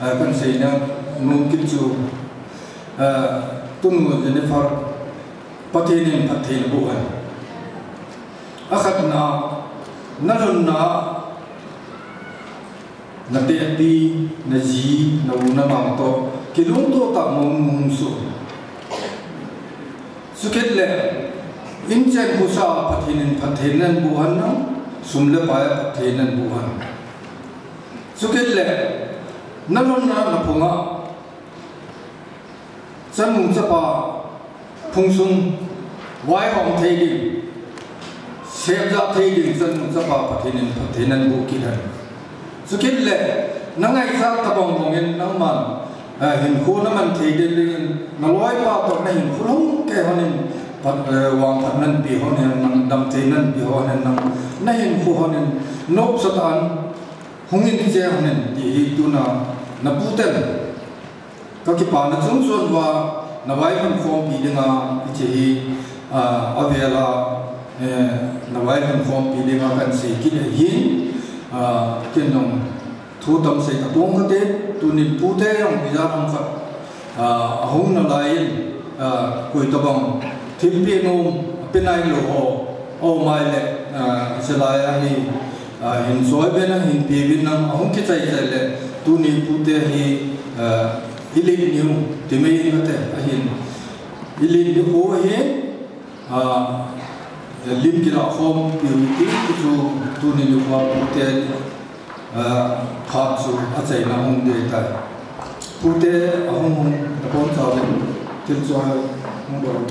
ah, kahin sei nom kit chu, ah, tunu Jennifer, Pathen in phatthei naboh hen. Akhatna, nalhunna, natehpi, naji, na-u, namang toh kilungtoh tah mong hung soh. Chukit le, inchen khosa Pathen in phatthei nahin boh hen lang, sum le pai a phatthei nahin boh hen. Chukit le, nalhunna, naphunga, chanu chapa phungsung vaihom thei ding, sepjah thei ding chanu chapa Pathen in phatthei nahin boh kit hen. Chukit le, nangaichat tabang bangin nangman, eh, hinkho naman thei ding dingin, naloipa toh nahinkho lhung kei honin, phat, eh, vangphat nahin pe hon hen lang, damthei nahin pe hon hen lang, nahinkho honin, nopsah tah in hung in che honin, ti hi tuna naputen kakipana chungchon uva navailhun khompi dinga hiche hi, ah, avela, eh, navailhun khompi dinga kahin sei kit ahin, ah, ken jong thu tam sei tapong kate, tunin pute jong ijat ham khat, ah, ahung nalai in, ah, koi tabang thilpeh nom ape nailou ho, aum ahile, ah, hiche laia hi, ah, hin choi uvin lang, hin pe uvin lang, ahung kichai chai le, tuni pute hi, ah, ilet niu, ti mai in kate, ahin, ilet niu khu ahin, ah, lim kilah khompiu hiti, chu tuni nikhoa pute, ah, phat chu achaina hung ding tai. Pute ahung hung, nabonchauvin thil chu hung bol.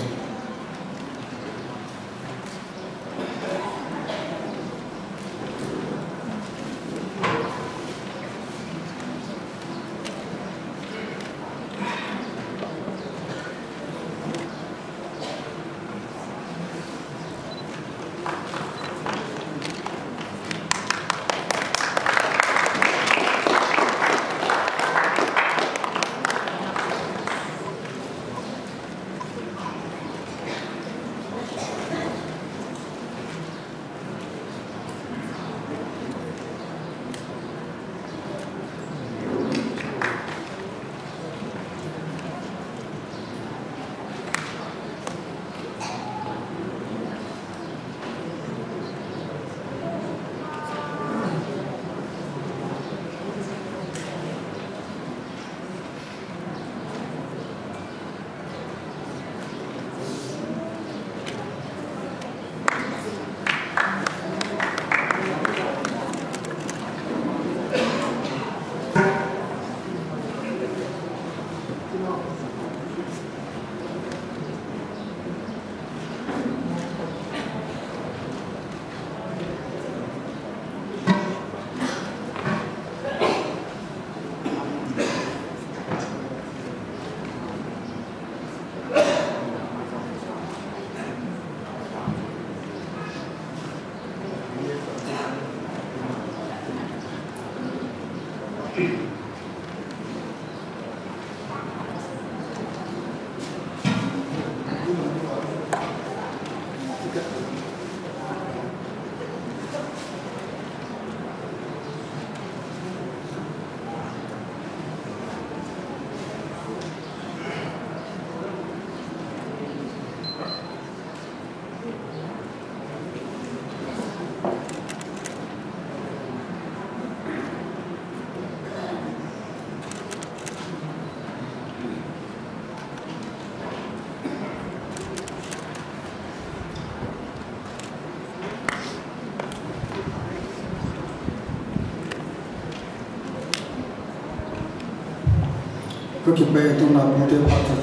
Kipe tuna pute pa cha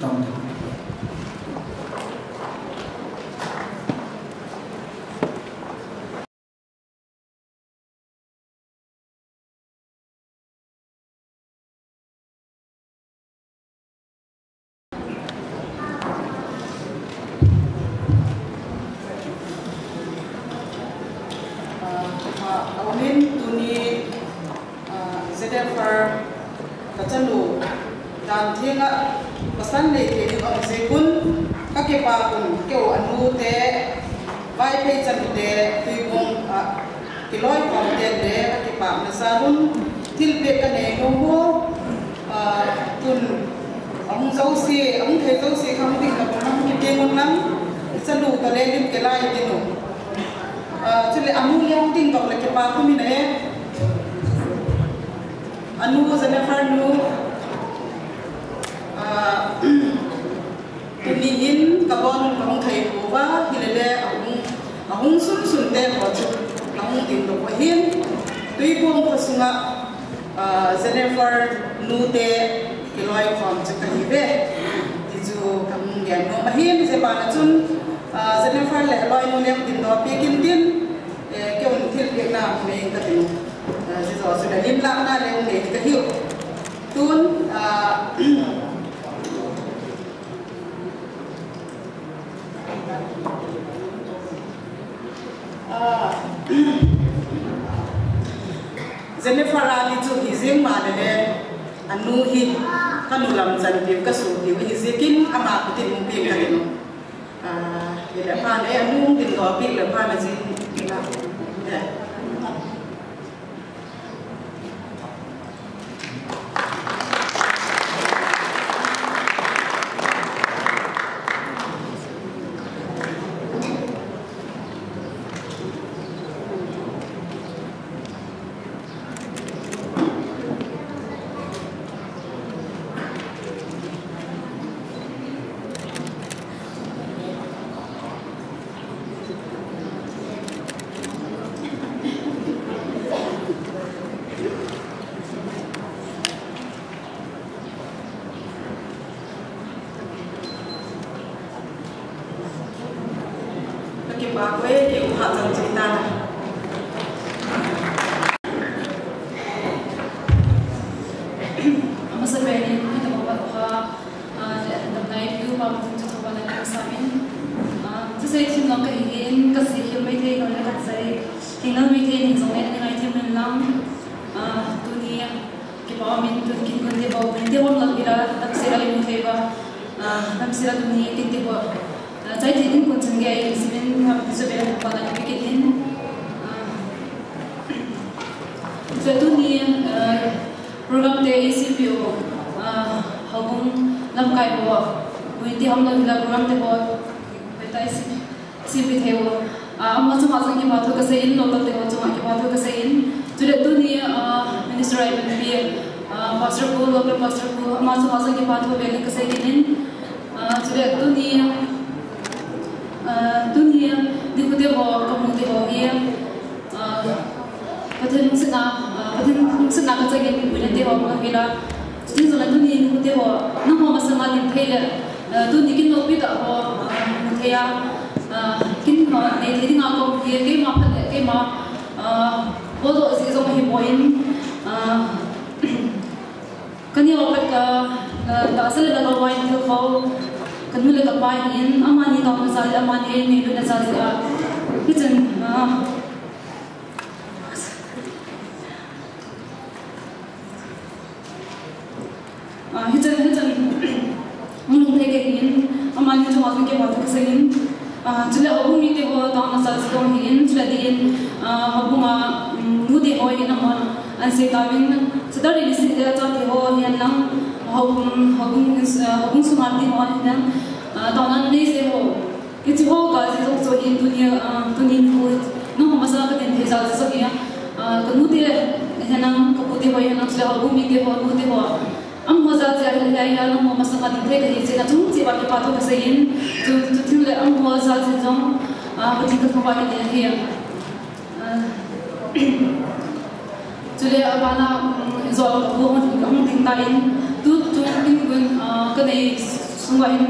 tam. Ah, ah, aumin tuni, ah, Z F R kachanu dan thenga pasal nei thei ding aum jeh un, kakipa un keu anu te, Vaiphei chanu te, Tuibuong a kiloi khom te le kakipana jal un, thilpeh kanei nom u, ah, tun ahung jouse, ahung thei jouse khang ding na pon hung kiteng un lang, chanu toh le lim kilai ding u. Ah, chule anu le hung ding toh le kipa kumin e. Anu, Jennifer nu, ah, tuni hin kabon kahung thei pouva, hilele ahung, ahung sunsun te ho chu, ahung ding doh ahin, Tuibuong kho sunga, ah, Jennifer nu te kiloi khom chu kahi ve. Ti chu kahung gen nom ahin, hiche bana chun, ah, Jennifer le aloi nu le ding doh peh kin tin, eh, keihon thilpeh na nei kati nom. Ah, hiche joh chu le lim lhahna le nei kahiu. Tun, ah, ah, Jennifer a ni chu hi jing ma le le, anu hi kanu lam chan piu kasu piu hi jeh in ama khutin um peh kati nom. Ah, hi le pha le anu ding doh peh le pha le jing la. Kakipa uve, keu ha chang chang ta. Amasa pen in, hita mo ba ha, ah, le, dam nai, tu pa, tu cha, tu pa, na, sa min. Ah, tu sai, thim lang kahi hin, kasi, hi mai thei, no, le, kasi, hi lang mai thei, ni jong, le, ni ngai, thim min lang. Ah, tuni, Kipa min tun kin kun te ho, min te hom lang hila, damsel a imu thei uva, ah, damsel a tuni kin te ho. Ah, chai thei ding kun chun gei, simin ngam ti chu bel pa lang pi kin in. Ah, chu tuni, ah, program te A C P O, ah, houbung lamkai ho, min te hom lang hila program te ho, betai si. Sipithei ho, ah, ama chunga jong kipa thu kasei in, local te ho chunga kipa thu kasei in. Chule tuni, ah, Minister I P P, ah, Pastor pu, local Pastor pu, ama chunga jong kipa thu bel in kasei kit in. Ah, chule tuni, ah, tuni, nikho te ho, kamu te ho hi, ah, Pathen lungsetna, ah, Pathen lungsetna kachang in, puina te ho, kahila. Chuti jongle tuni nikho te ho, nangho masanga ding thei le, eh, tuni kin loupi tah ho, eh, mu thei a, eh, kin, eh, nei thei dinga kaum hi, keima phat le, keima, eh, bol doh jeh jong ahi poi in, eh, kaneo khat ka, eh, tahsa le lhagao a in thil kho, kanu le kapa hi in, amani taona jal le, amani nei lutna jal jeh a, hichun, eh, Ah, hichan, hichan, hung lhung thei kahi in, amani chunga jong kipa thu kasei in, ah, chule houbung mite ho taona jal jong hi in, chule din, ah, houbung a, um, nu te ho hi in amahon asei tauvin, Saturday nisin le achate ho hi hen lang, houbung, houbung, ah, houbung sunga te ho hi hen lang, ah, taona nei jeh ho. Hiche ho kajeh jong chu hi tuni, ah, tuni nikho, nangho masanga kadin thei jal jeh jong hi, ah, kanu te, hinam, kapu te ho, hinam, chule houbung mite ho, nu te ho. Amaho jal jeh a hilai a, nangho masanga ding thei kahi jeh in, achung cheh uva kipa thu kasei in, chu, chu thil le amaho jal jeh jong, ah, Pathen kathangvah kit in ahi. Ah, chule abana, um, ijol kapu hung, hung ding tan, Tu, tu, in gun, ah, ka nei sunga hin,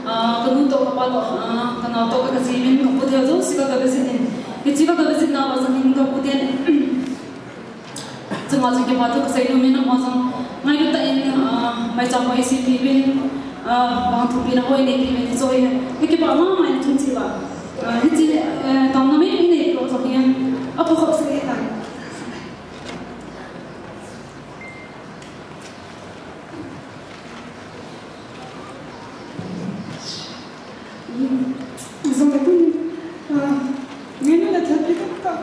ah, ka nu toh, ka pa toh, ah, ka nao toh, ka, ka ji min, ka pu te jouse ka, ka visit in. Hiche ka, ka visit na uva jong hin ka pu ten, chunga jong kipa thu ka sei nom in, amaho jong ngailut tah in, ah, maicham hoi sei peh uvin, ah, vangthupi na hoi nei peh uvin, so, eh, ka kipah mama in chun chi ba. Ah, hiche, eh, taona mei mei nei peh u jong hin, apha khop sei tan. Jong le tuni, ah, ngailut le thalpi tah tah.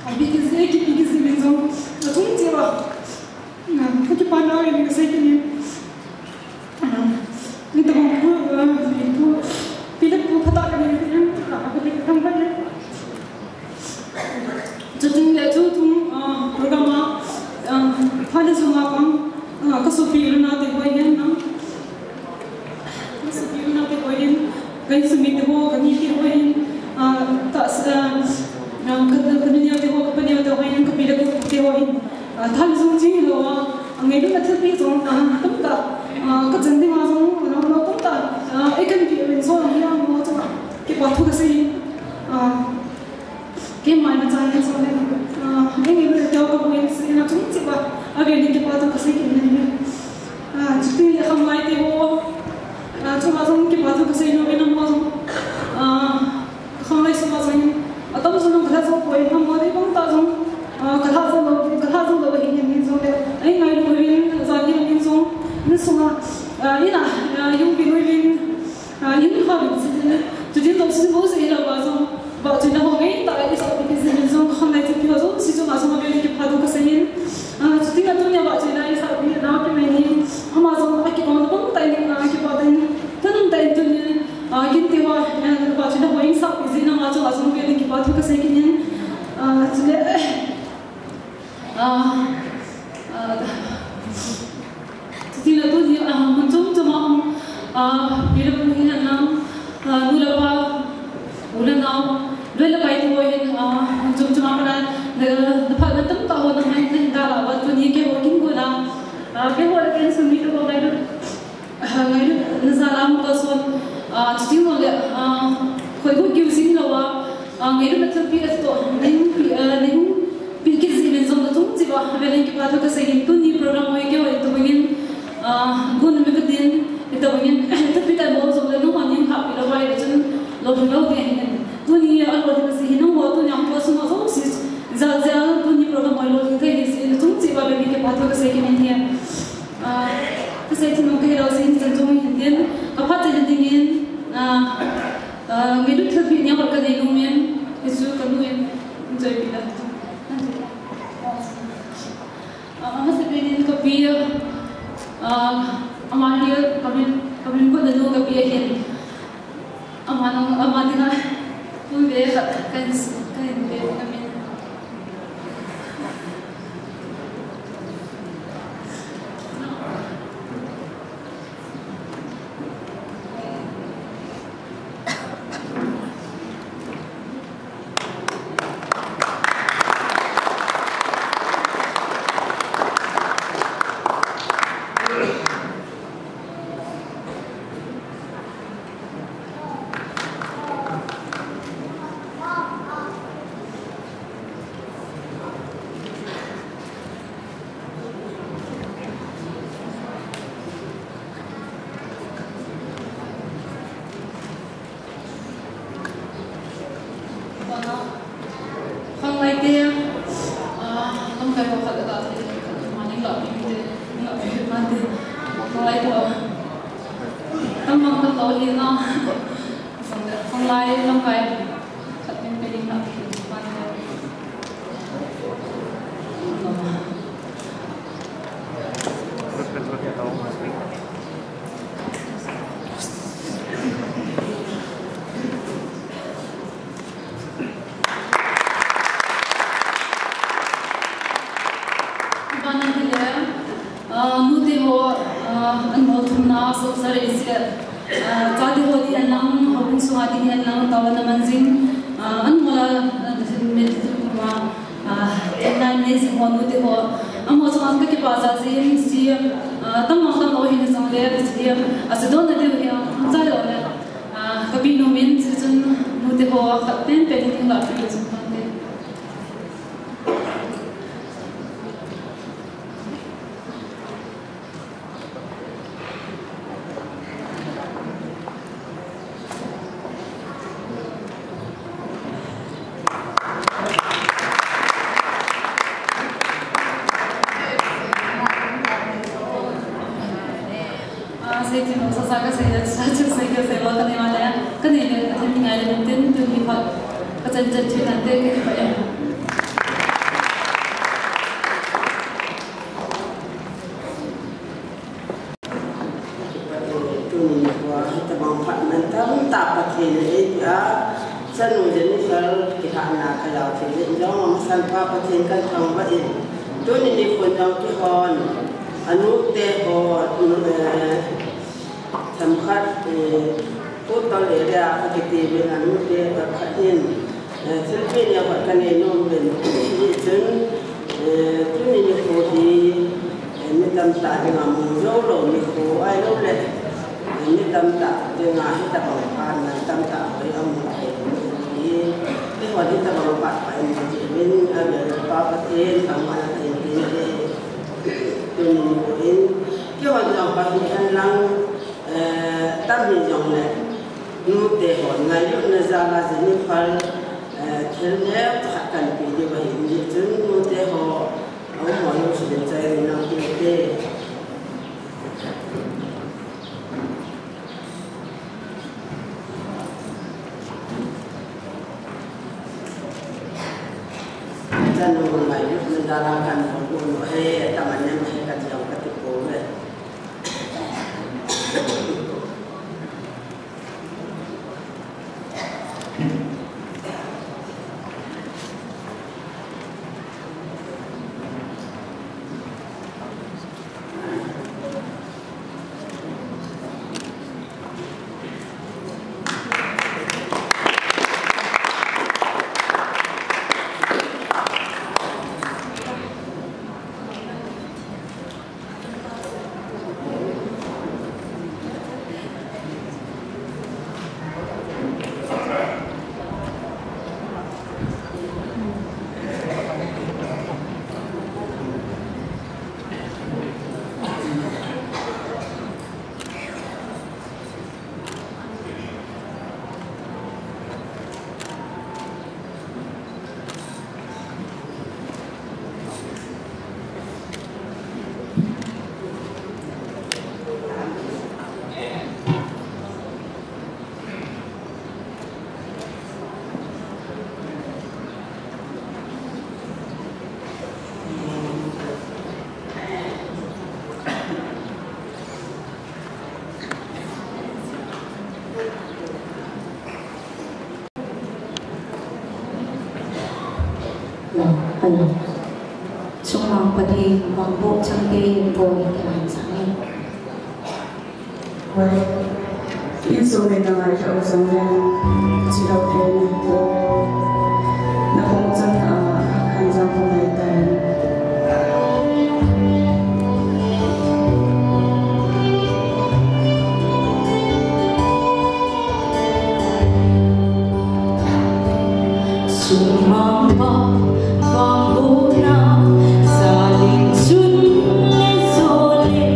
Abi kijih, kipi kijih min jong, achung cheh uva. Ah, ka kipana in ka sei kit in. Ah, ni tabang pu, ah, ni pu, pi le pu phatah ka nei, ah, ka pi le pu phatah ka nei. Chuting le chu tum, ah, program a, ah, pha le jong a pang, ah, ka sopi u le nao te ho hin, ah, ka sopi u le nao te ho hin, ka insung mi te ho, ka ni te ho hin, ah, ta, ah, ah, ka, ka nu neo te ho, ka pa neo te ho hin, ka pi le ka pu te ho hin. Ah, thal jong ching lou a, ah, ngailut na thilpi jong, ah, tamtah, ah, ka chan ding a jong, ah, tamtah, ah, ei kan pi uvin so, ah, hi a mo chu, kipa thu ka sei, ah, keima na chan ding so le, ah, ei ngailut na teo ka buin sei na chung cheh uva, avel in kipa thu ka sei kit in. Ah, chuti le khanglai te ho, ah, chunga jong kipa thu ka sei nom in amaho jong, ah, Khanglai sunga jong hin, atam jong jong ka lha jou poi, amaho dei bang tah jong, ah, ka lha jou lou, ka lha jou lou ahi, hin hin jong le, ei ngailu uvin, jan hin hin jong, in sunga, ah, in a, ah, jong pi uvin, ah, in kha uvin si, chutin jong sin bo si lou ba jong, ba chutin ho ngai tah, i sa pi si hin jong, khanglai chu pi ho jong, si jong a jong, avel in kipa thu ka sei in, ah, chutin a tunia ba chutin a i sa pi na ki mai ni, ama jong, a kikong bang tah in, ah, kipa tah in, thanop tah in tunia, Ah, kin ti ho, eh, ba chu na hoi sah pi jin ama chu a jong vel in kipa thu ka sei kit in. Ah, chule, ah, ah, chuti le tuni, ah, mun chom chom a, ah, pi le pu hi hen lang, ah, nu le pa, u le nao, loi le pai te ho hin, ah, mun chom chom a kana, na, na phat na tamtah ho na mai na hin da la, ba tuni keiho kin gon a, ah, keiho le ka insung mi te ho ngailut Ah, ngailut na jal a hung kalson, ah, chuti jong le, ah, khoi gu kiu jing lou a, ah, ngailut na thilpi a toh, nei hung pi, ah, nei hung pi kit jeh in jong nachung cheh uva, avel in kipa thu ka sei in, tuni program hoi keiho itobang in, ah, gun mi ka din, itobang in, thilpi tah bol jong le nangho nei hung hahpi lou va ahile chun lolhing lou ding ahin. Tuni a lolhing jeh hin nangho tuni a hung kalson ho jouse, jal jal tuni program hoi lolhing thei ahi jeh in nachung cheh uva avel in kipa thu ka sei kit in ahi. Ah, ka sei thei nom ka hi lou jeh in chan chom hin tin, ka phat chai ding in, ah, ah, ngailut thilpi nia ka nei nom in, hichu ka nu in, in choi pi la. Ah, amasapen in ka pi, ah, ama hi ka min, ka min ko na nu ka pi ahin. Ama nang, ama dinga tu ve khat kan, kan ve ka min. Khanglai te, ah, lamkai ho khat a ta thei, khat ma ning la pi te, ning la pi ma te. Khanglai te ho. Tam mang tam lo hi na. Khanglai lamkai khat min pe ding na pi ma te. Bana hile, ah, nute ho, ah, an hol thumna, so sare se, ah, chate ho di an lang, houbung sunga di an lang, taona man jing. Ah, an mola, ah, min tu kuma, ah, nine days ho nu te ho. Amaho chunga kakipah jing jing, ah, tam mang tam lou hin jong le, ah, ase don na diu hi, ah, chai lou le. Ah, kapi nom in, chuchun nu te ho, khat pen pen in la pi le chun kan te. Ah, sei ti nom sa sa ka sei, sa chu sei ka sei lo ka nei ma le, ka nei le ka thei ngai le, tin tuni phat ka chan chan chu nan te ka pa e. Tuni nikho a, hitabang phat man tamtah Pathen in eipeh a, chanu Jennifer kilhahna ka jao thei jeh in jong, amasan pa Pathen kan thangvah in, tuni nikho jong keihon, anu te ho, eh, themkhat, eh, Putol area a kiti uvin anu te khat in, eh, thilpeh ni a khat ka nei nom uvin, hichun, eh, tuni nikho hi, eh, mi tamtah dinga mu jou lou nikho ahilou le, eh, mi tamtah dinga hitabang phat man tamtah hoi amu thei nikho hi, keihon hitabang phat pa in mu jeh uvin, avel pa Pathen thangvahna kahin pe e, tuni nikho in, keihon jong pa hi hen lang, eh, tam hi jong le, nu te ho ngailutna jal a Jennifer, eh, thil neo khat kan pe diu ahi, hichun nu te ho, a um ho lungset in chai-in nang pe te. Chanu ngailutna jal a kan bol u ahi, tam a nem ahi kati jong kati pouve. Hello, hello. Chunglang Pathen, vangboh changte, boi kilan chang e. Insung le na ngailhah u jong le, chilou thei nahi bou. Na pung chang a, khan jong pung ngai tan. Sumang pa, vangbohna, salin chun le jo le,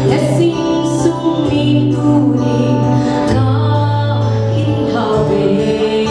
le sing sung mi tuni ka in hau ve.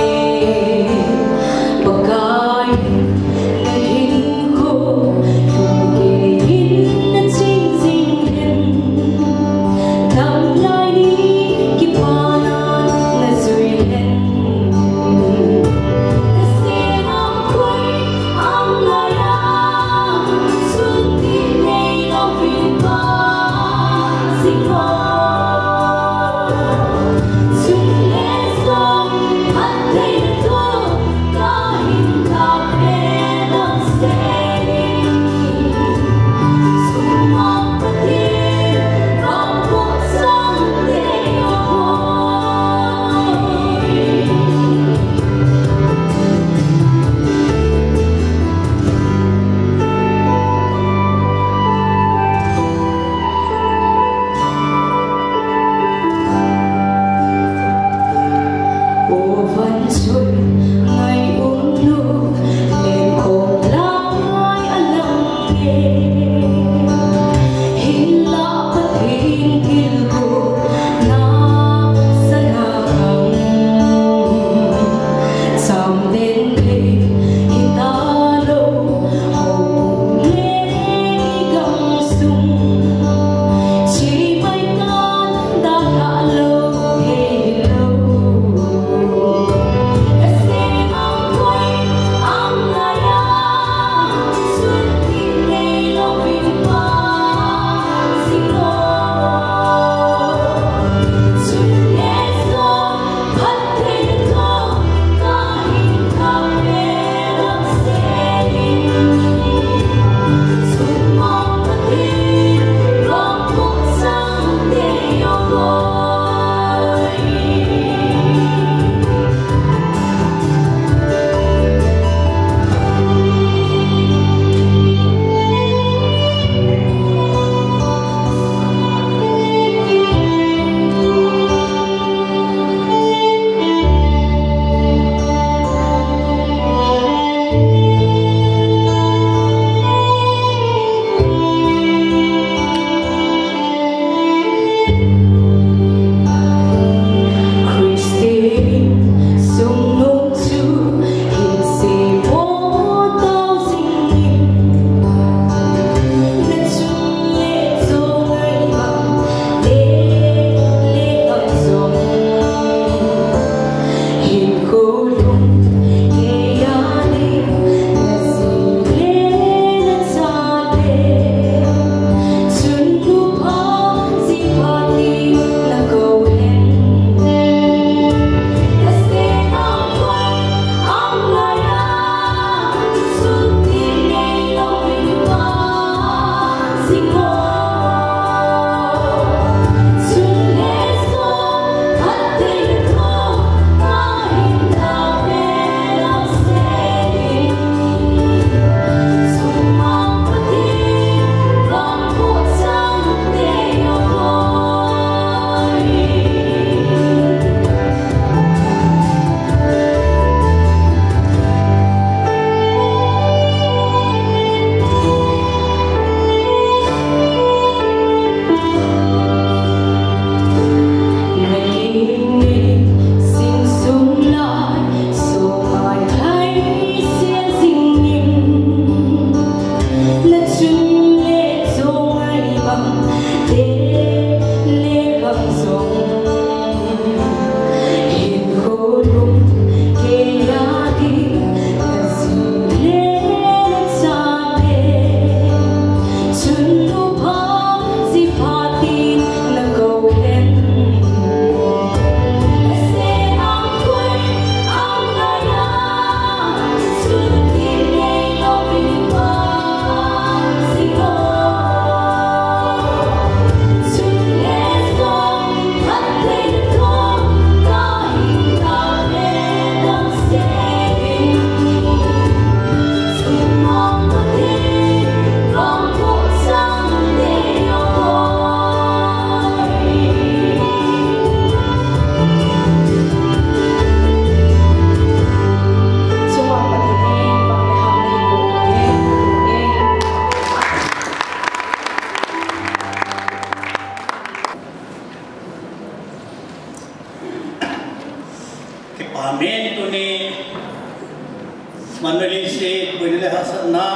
Satna,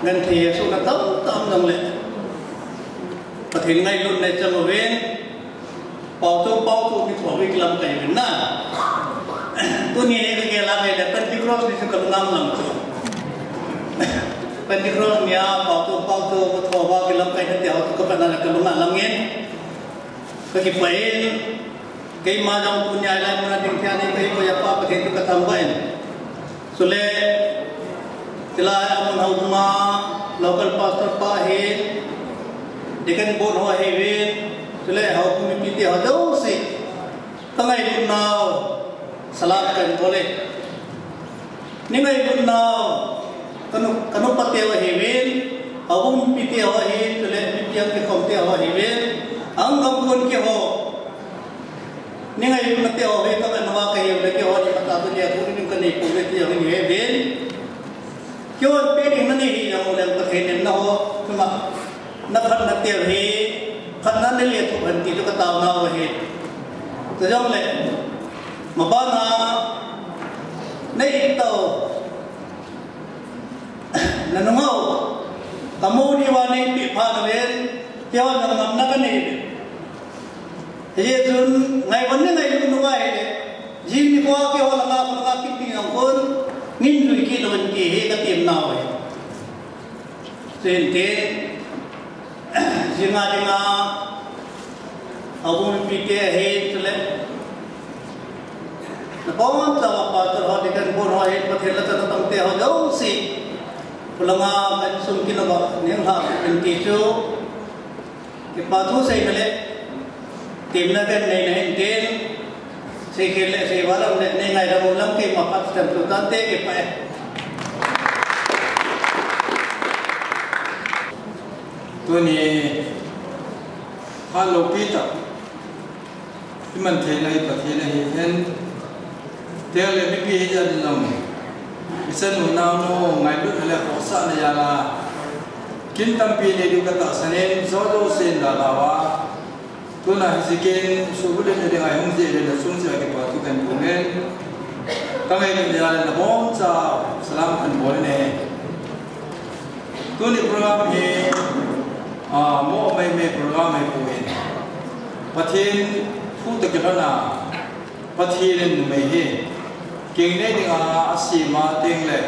genthei hahsatna tamtah um jongle, Pathen ngailutna i chang uvin, pao chu, pao chu kitho uva kilamkai uvin na. Tuni hi ka gel a ngai le Pentecost ni chu ka lunga um lang chu. Pentecost ni a pao chu, pao chu kitho uva kilamkai nate ho chu ka phatna le ka lunga um lang in. Ka kipah in, keima jong tunia hilai muna ding thei a nei kahi koiya Pa Pathen chu ka thangvah in. Chule, hilai a mun houbunga local pastor pa ahin, deacon board ho ahiuvin, chule houbung mipite ho jouse, ka ngailutnau salam kahin bol e. Nei ngailutnau, ka nu, ka nupa te ho ahiuvin, houbung mipite ho ahin, chule mipi ang kikhom te ho ahiuvin, ang gam kon keiho. Nei ngailutna te ho hi ka ngai uva kahiu le keiho ni mata tu nia thu ni ka nei pouve ti jong hi uvin. Keiho pe ding na nei hi jong u le Pathen in na ho, tuma, na phatna te hi, phatna nei le thu hen ti chu ka taona u ahi. Chujongle, mabana, nei tao, na nungau, ka mu diuva nei peh phat uvin, keiho jong ngamna ka nei uve. Hijeh chun, ngai von nei ngailut nunga hile, jing nikho a keiho langa, langa kipe jong khun, ngin jui kit louvin ti hi ka temnau ahi. Chuin tin, jing a dinga, houbung mipite ahin chule, nabonchauva pastor ho, deacon board ho ahin, Pathen la chan atong te ho jouse, khulanga ka insung kin uva nei lhah uvin ti chu, kipa thu seina le temna kahin nei na hin tin, seikhel le seival um le nei ngaidam u lang keima phat chan tu tante, kipah e. Tuni, phat loupi tah i man theina hi Pathen ahi hen. Tengle mipi hijat in jong, i chanu naonu ngailutna le khohsahna jal a kin tampi nei diu ka tahsan in, jou jousen dalhauva, tuna hiche kin suhbulhit na dinga i hung jeh uvin nachung cheh a kipa thu kahin phong in. Ka ngailutna jal in nabonchauva salam kahin bol in ahi. Tuni program hi, ah, mo maimai program ahipoi. Pathen thu toh kilhon a, Pathen in numei hi kingnei dinga asem a tengle,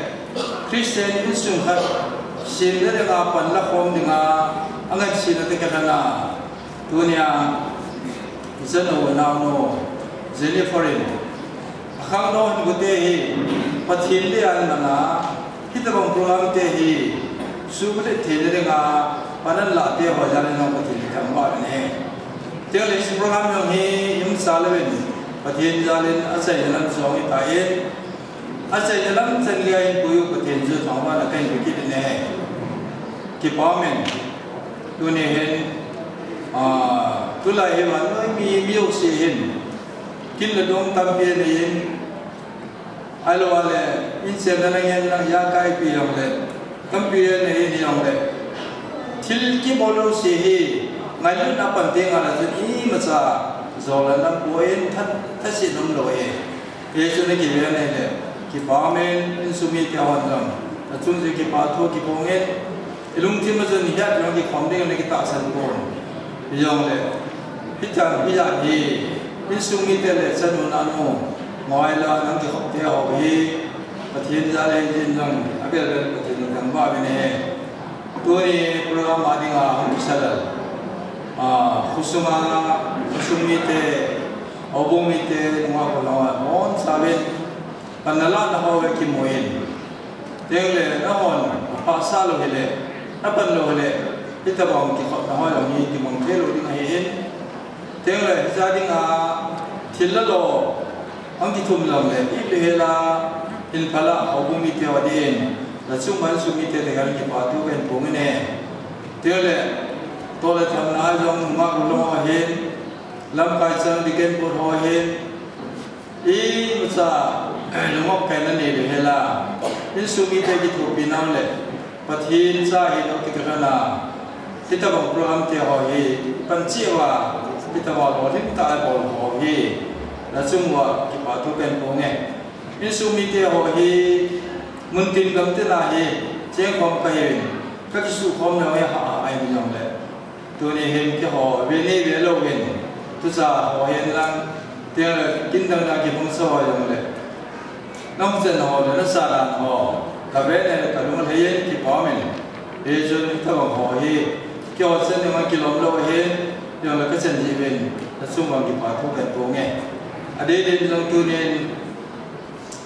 Christian insung khat semna dinga pan lakhom dinga angansena toh kilhon a, tunia i chanu naonu Jennifer in akhangdong hin gute hi Pathen dei a aman a, hitobang program te hi suhbulhit theina dinga pan alah te ho jal in jong Pathen i thangvah uvin ahi. Tengle hiche program jong hi imacha louvin Pathen jal in achaina lam jong hitan, achaina lam chan geiya hin pui u Pathen chu thangvahna kahin pe kit in ahi. Kipa umin, tuni hin, ah, tulai hi vannoi mi, mi jouse hin kin le dong tampi anei in, ahilouva le, inchen na ngen na ijakai pi jongle, tampi anei in hijongle, thil kibol jouse hi ngailutna pan tengle chun imacha jol anam poi in, tha, thasetna umlou ahi. Hichun akiven ahile, kipa umin, insung mite hon jong nachung cheh a kipa thu kiphong in, i lungthim a chun hiche jong kikhom ding in kitahsan pon. Hijongle, hichan, hijat hi insung mite le chanu naonu, mo ahilouleh nang kikhop te ho hi Pathen jal ahi jeh in jong abel bel Pathen i thangvah uvin ahi. Tuni program a dinga hung kisalal, ah, khosunga, khosung mite, houbung mite, nungah kholanga, bonchauvin pan nalahna ho ve kimu in. Tengle nahon aphasah lou hile, napan lou hile, hitobang kikhopna ho jong hi kimang thei lou ding ahi in. Tengle hiche dinga thil la lou, ahung kithum jongle, ipi hela, hin phala, houbung mite ho din, nachung insung mite te khan kipa thu kahin phong in ahi. Tengle, tohle thamna a jong nungah kholanga ho ahin, lamkai chang deacon board ho ahin, imacha, eh, lungop kaina nei lou hela, insung mite kithopi nau le, Pathen cha hi nau ti kilhon a, hitobang program te ho hi pan cheh uva, hitobang lolhing tah a bol ho hi nachung uva kipa thu kahin phong e. Insung mite ho hi Mun tin gam tin a hi cheng khom kahiuvin, kakisukhom lou hi ha a ahi jongle. Tuni hin keiho ve ni ve louvin, tucha ho hin lang, tiang le kin dang dang kibang sa ho jongle. Nang chen ho le nasa dan ho, kave le kalung lheiyin kipa umin. Hichun hitobang ho hi, keiho chen ding a kilom lou ahi, jongle kachen diuvin, nachung uva kipa thu kahin phong e. Adeh deh jong tunin,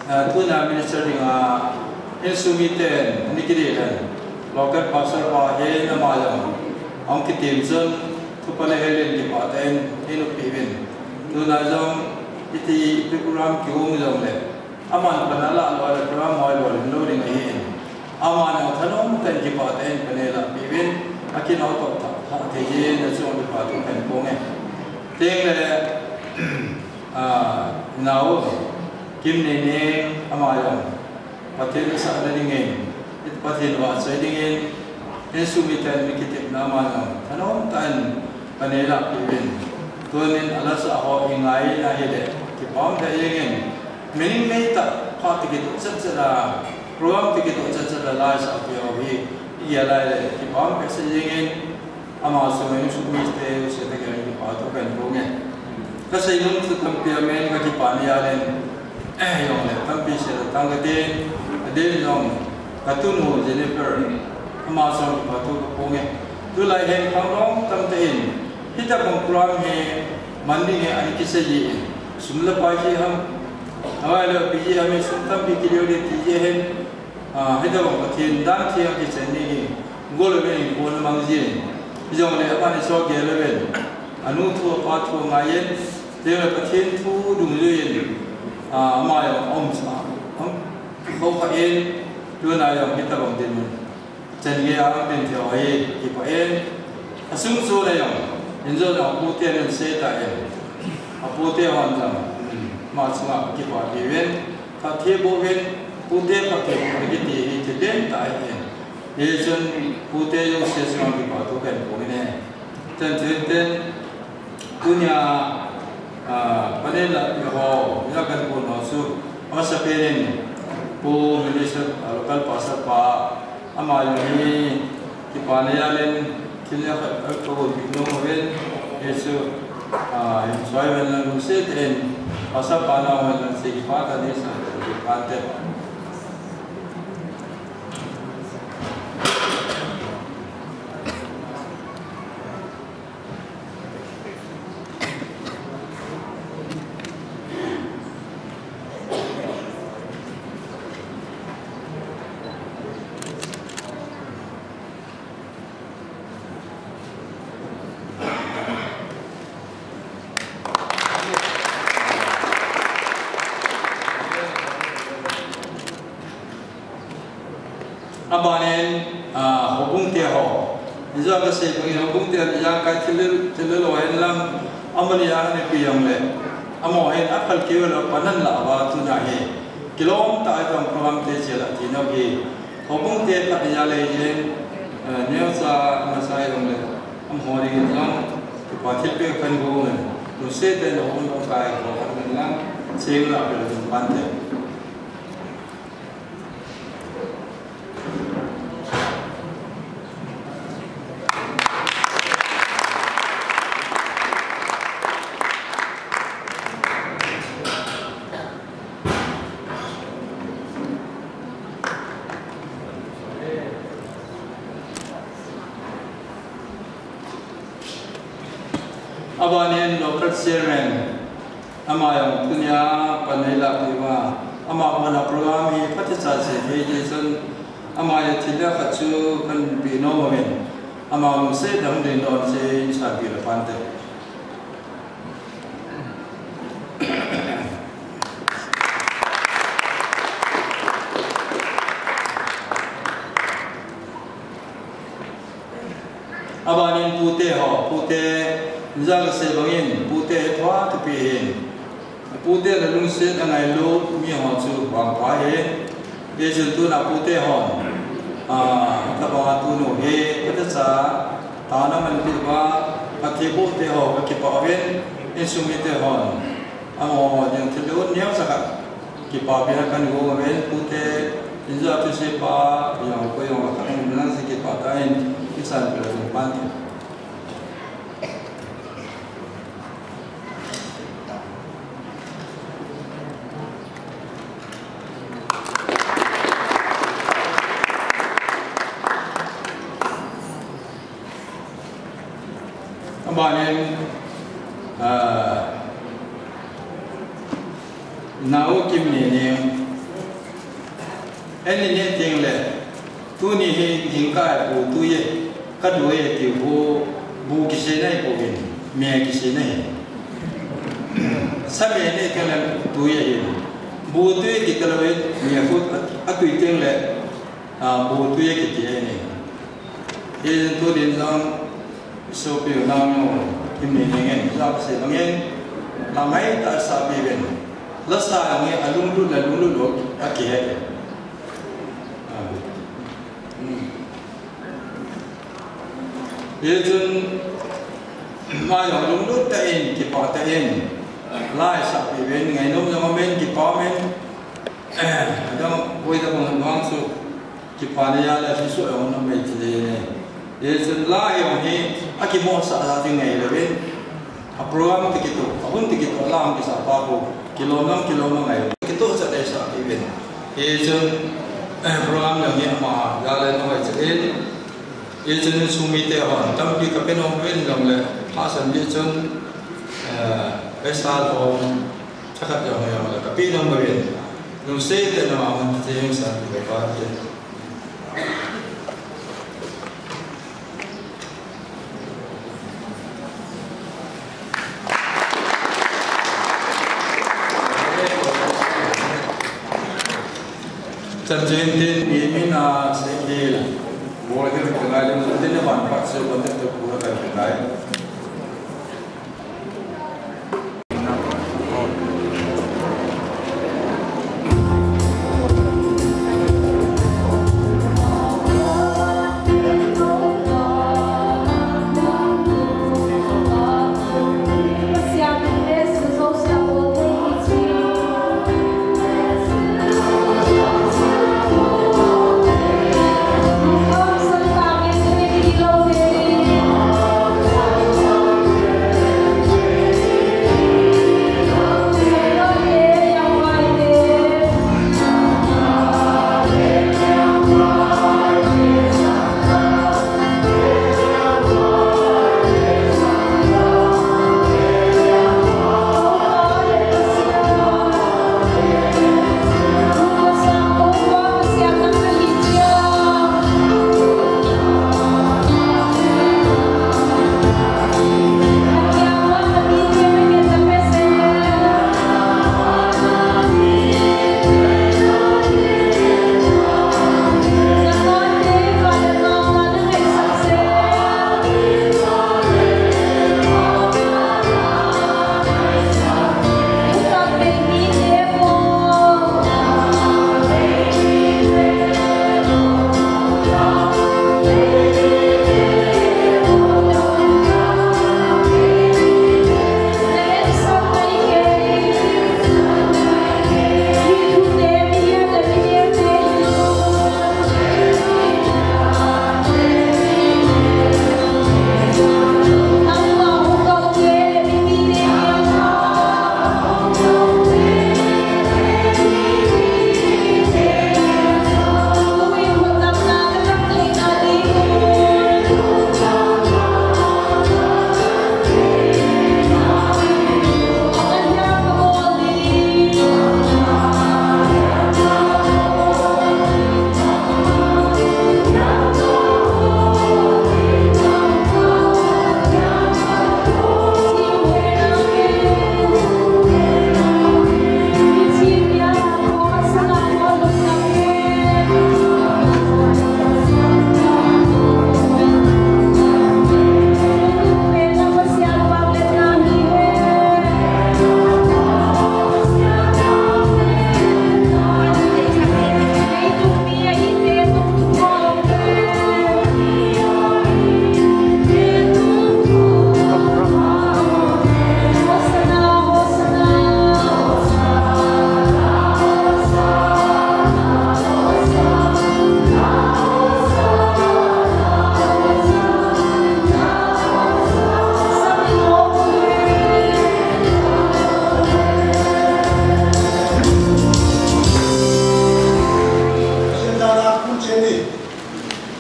Ah, tuna minister dinga, insung miten, ani kidei dan. Local pastor pa hin ama jong, ahung kitem chun, thupha le helin kipah tah in, hin upi uvin. Tuna jong, iti, iti program kium jongle, aman pan ala lou le program hoi lou le lou ding ahin. Aman jong thanom tah in kipah tah in pan eilah peh uvin, akinau tah tah, tah thei jin, nachung uva kipa thu kahin phong e. Teng le, Ah, nao, Kim Neineng, ama jong, Pathen sahna dingin, Pathen vahchoi dingin, insung miten mi kitepna ama jong, thanom tah in, pan eilah peh uvin. Tunin alasah ho ingai na hile, kipah um lheh jengin, mi ning nei tah, phat toh kitoh chet chet a, program toh kitoh chet chet a, la isah peh u hi, igel a hile, kipah um behseh jengin, Ama chunga insung mite jouse tah keiho kipa thu kahin phong e. Kasei nom chu tampi amen, kakipa ni a len. Eh, jongle tampi seitang kate. Adeh jong katunu Jennifer. Ama chunga kipa thu kahin phong e. Tulai hin khangdong tamtah in, hitobang program hi man ding hi ana kisei jin. Sum le pai ji ham. Ahilou pi ji ham, sum tampi kidei ding ti ji hin. Ah, hitobang Pathen dan theng a kichen ding hi, gol uvin hinkho ana mang jin. Hijongle aman hiche gel uvin, anu thu apa thu angaiyin, teng le Pathen thu dungjuiyin, ah, ama jong aum sa, aum, kho kha in, tuna jong hitobang dinmun chen gei a um ding thei ho hi kipah in, asung chu le jong, injo jong apute in sei tan, apute hon jong, ama chunga kipah peh uvin, Phatthei boh uvin, pute phatthei boh uvin kiti hi thil len tah ahi. Hichun pute jouse chunga kipa thu kahin phong e. Chen chen ten, tunia, ah, panel a ho, ina kahin phong ho chu, amasapen in, Pu Minister, ah, local pastor pa, Ama jong hi kipa nei a len, thil le khat ka, ka bolpeh nom uvin, hichu, ah, hin choi uvin lang lungset in, pastor pa nau uvin lang sei kipah tah in sa, kipah tah. Abanin, ah, houbung te ho. Ijeh a kasei bangin houbung te ho, ijeh a kathil, thil lo hen lang, amani a ana pi jongle. Amaho hin aphal keu lou, pan ahin lah uva tuna hi. Kilom tah a itong program te chel a tina hi. Houbung te khat ijeh a lei jeng, eh, neocha masa jongle. Amaho ding jong, kipa thilpeh kahin bol e. Lungset tah in houbung kai ho khat hen lang, cheng lah uva lungpante. Abanin local chairman, ama jong tunia pan eilah peh uva, ama hon a program hi phatecha sei thei jeh chun, ama jong thil le khat chu kahin pe nom uvin, ama lungset a hung ding don cheh in sanpeh le pante. Abanin pute ho, pute, ijeh a kasei bangin, pute hi thua thupi ahin. Pute le lungset a ngailut mi ho chu vangpha ahi. Hichun tuna pute hon, ah, tabang a tunu hi, phatecha, taona aman peh uva, phatthei boh te ho, kakipah uvin, insung mite hon. Amaho ding thil le neocha khat, kipah peh a kahin bol uvin, pute, Inja tu se pa, yang ko yang ka nang se kipah ta in, insan pela jong pan. Abanin, ah, Nao Kim Nene, ani ne ting le, tuni hi jingkah bu tui e, ka du e ti bu, bu kisei nai bu in, me kisei nai. Sa me ne ting le tui e hin. Bu tui kiti lou e, me khu a tui ting le, ah, bu tui e kiti e ni. Hijeh chun tunin jong, isopi u Nao Kim Nene ngen, ja ka sei bangin, lamai tah sa pi ven. Lasa nge alunglut le lunglut lo akihe. Ah. Hmm. Hijeh chun, ama jong lunglut tah in, kipah tah in, la isah pi ven, ngainom jong amen, kipah amen. Eh, adang, koi da bang bang su. Kipana jal a Jesu a hung um mai thei ne. Hijeh chun la jong hi akimohsah jat ding ahi lou vin. A program te kitoh, a hun te kitoh la hung kisah pa khu. Kilom lang, kilom lang ahi. Kitoh chat ahi sah pi vin. Hijeh chun, eh, program jong hi ama jal a hung mai thei in. Hijeh chun insung mite hon tampi ka pe nom uvin jongle, hahsat jeh chun, eh, paisa lom, thakhat jong hi jongle ka pe nom uvin. Lungset tah in ama hung thei jing san uvin ka ti. Chanchin tin, mi min a se dil. Bol hir ka ngai, chanchin tin a ban pat se, ban te tu pura ka ngai.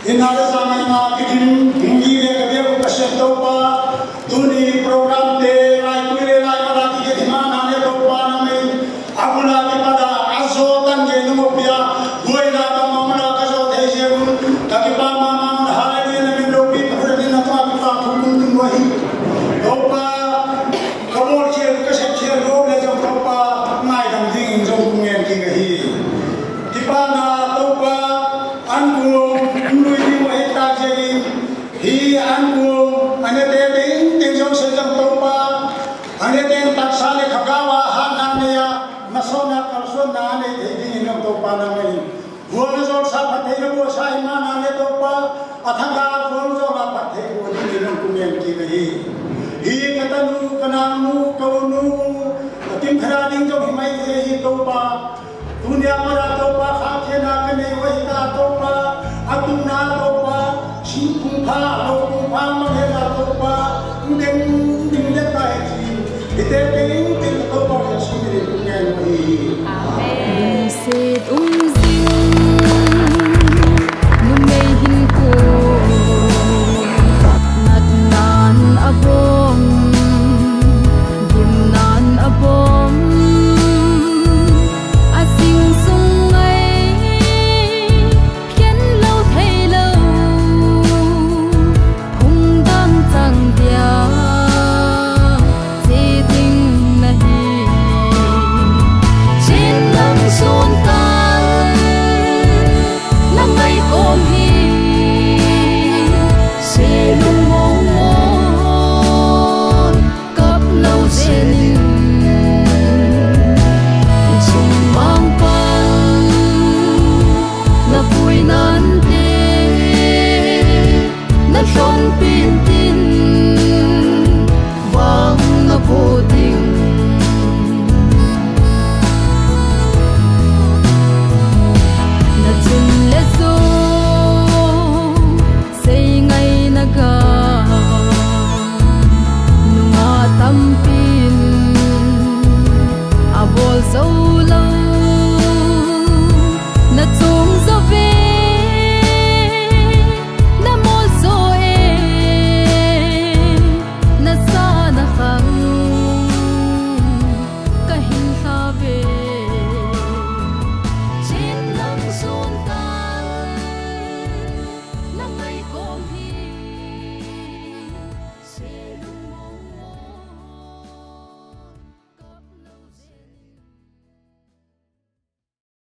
Ina le jana ina kidim, hung hi le ka bia ka sem Toupa. Tuni program te, lai tui le lai mala ki ke hima na le Toupa nangin. Abula ki pada, ajo tan je nung opia, goi na ka mama na ka jo thei je gun. Ka ki pa mama na ha le ni na min lo pi ka hura ni na ka ki pa thu kun kun wa hi. Toupa, ka bol che ka sep che lo le jong Toupa, ngai dam ding jong kung ngen ki ka hi. Kipana Toupa, an kung, lui ni mo hekta jeri, hi an kung, ane te ting, ting jong se jong Toupa, ane te taksa le khagawa, ha nan ne ya, masona kalsona ane te ting jong Toupa na mai. Gol jol sa phat thei na bo sa imana le Toupa, athanga gol jol a phat thei bo ni nung kung ngen ki ka hi. Hi ka tanu, ka nanu, ka unu, ka tim khara ding jong hi mai thei hi Toupa. Tunia mara Toupa, kha khena ka nei wa hi ta Toupa, atum na Toupa, sing kung pha, lo kung pha, ma he na Toupa, ding ding le ta hi chi. Hi te te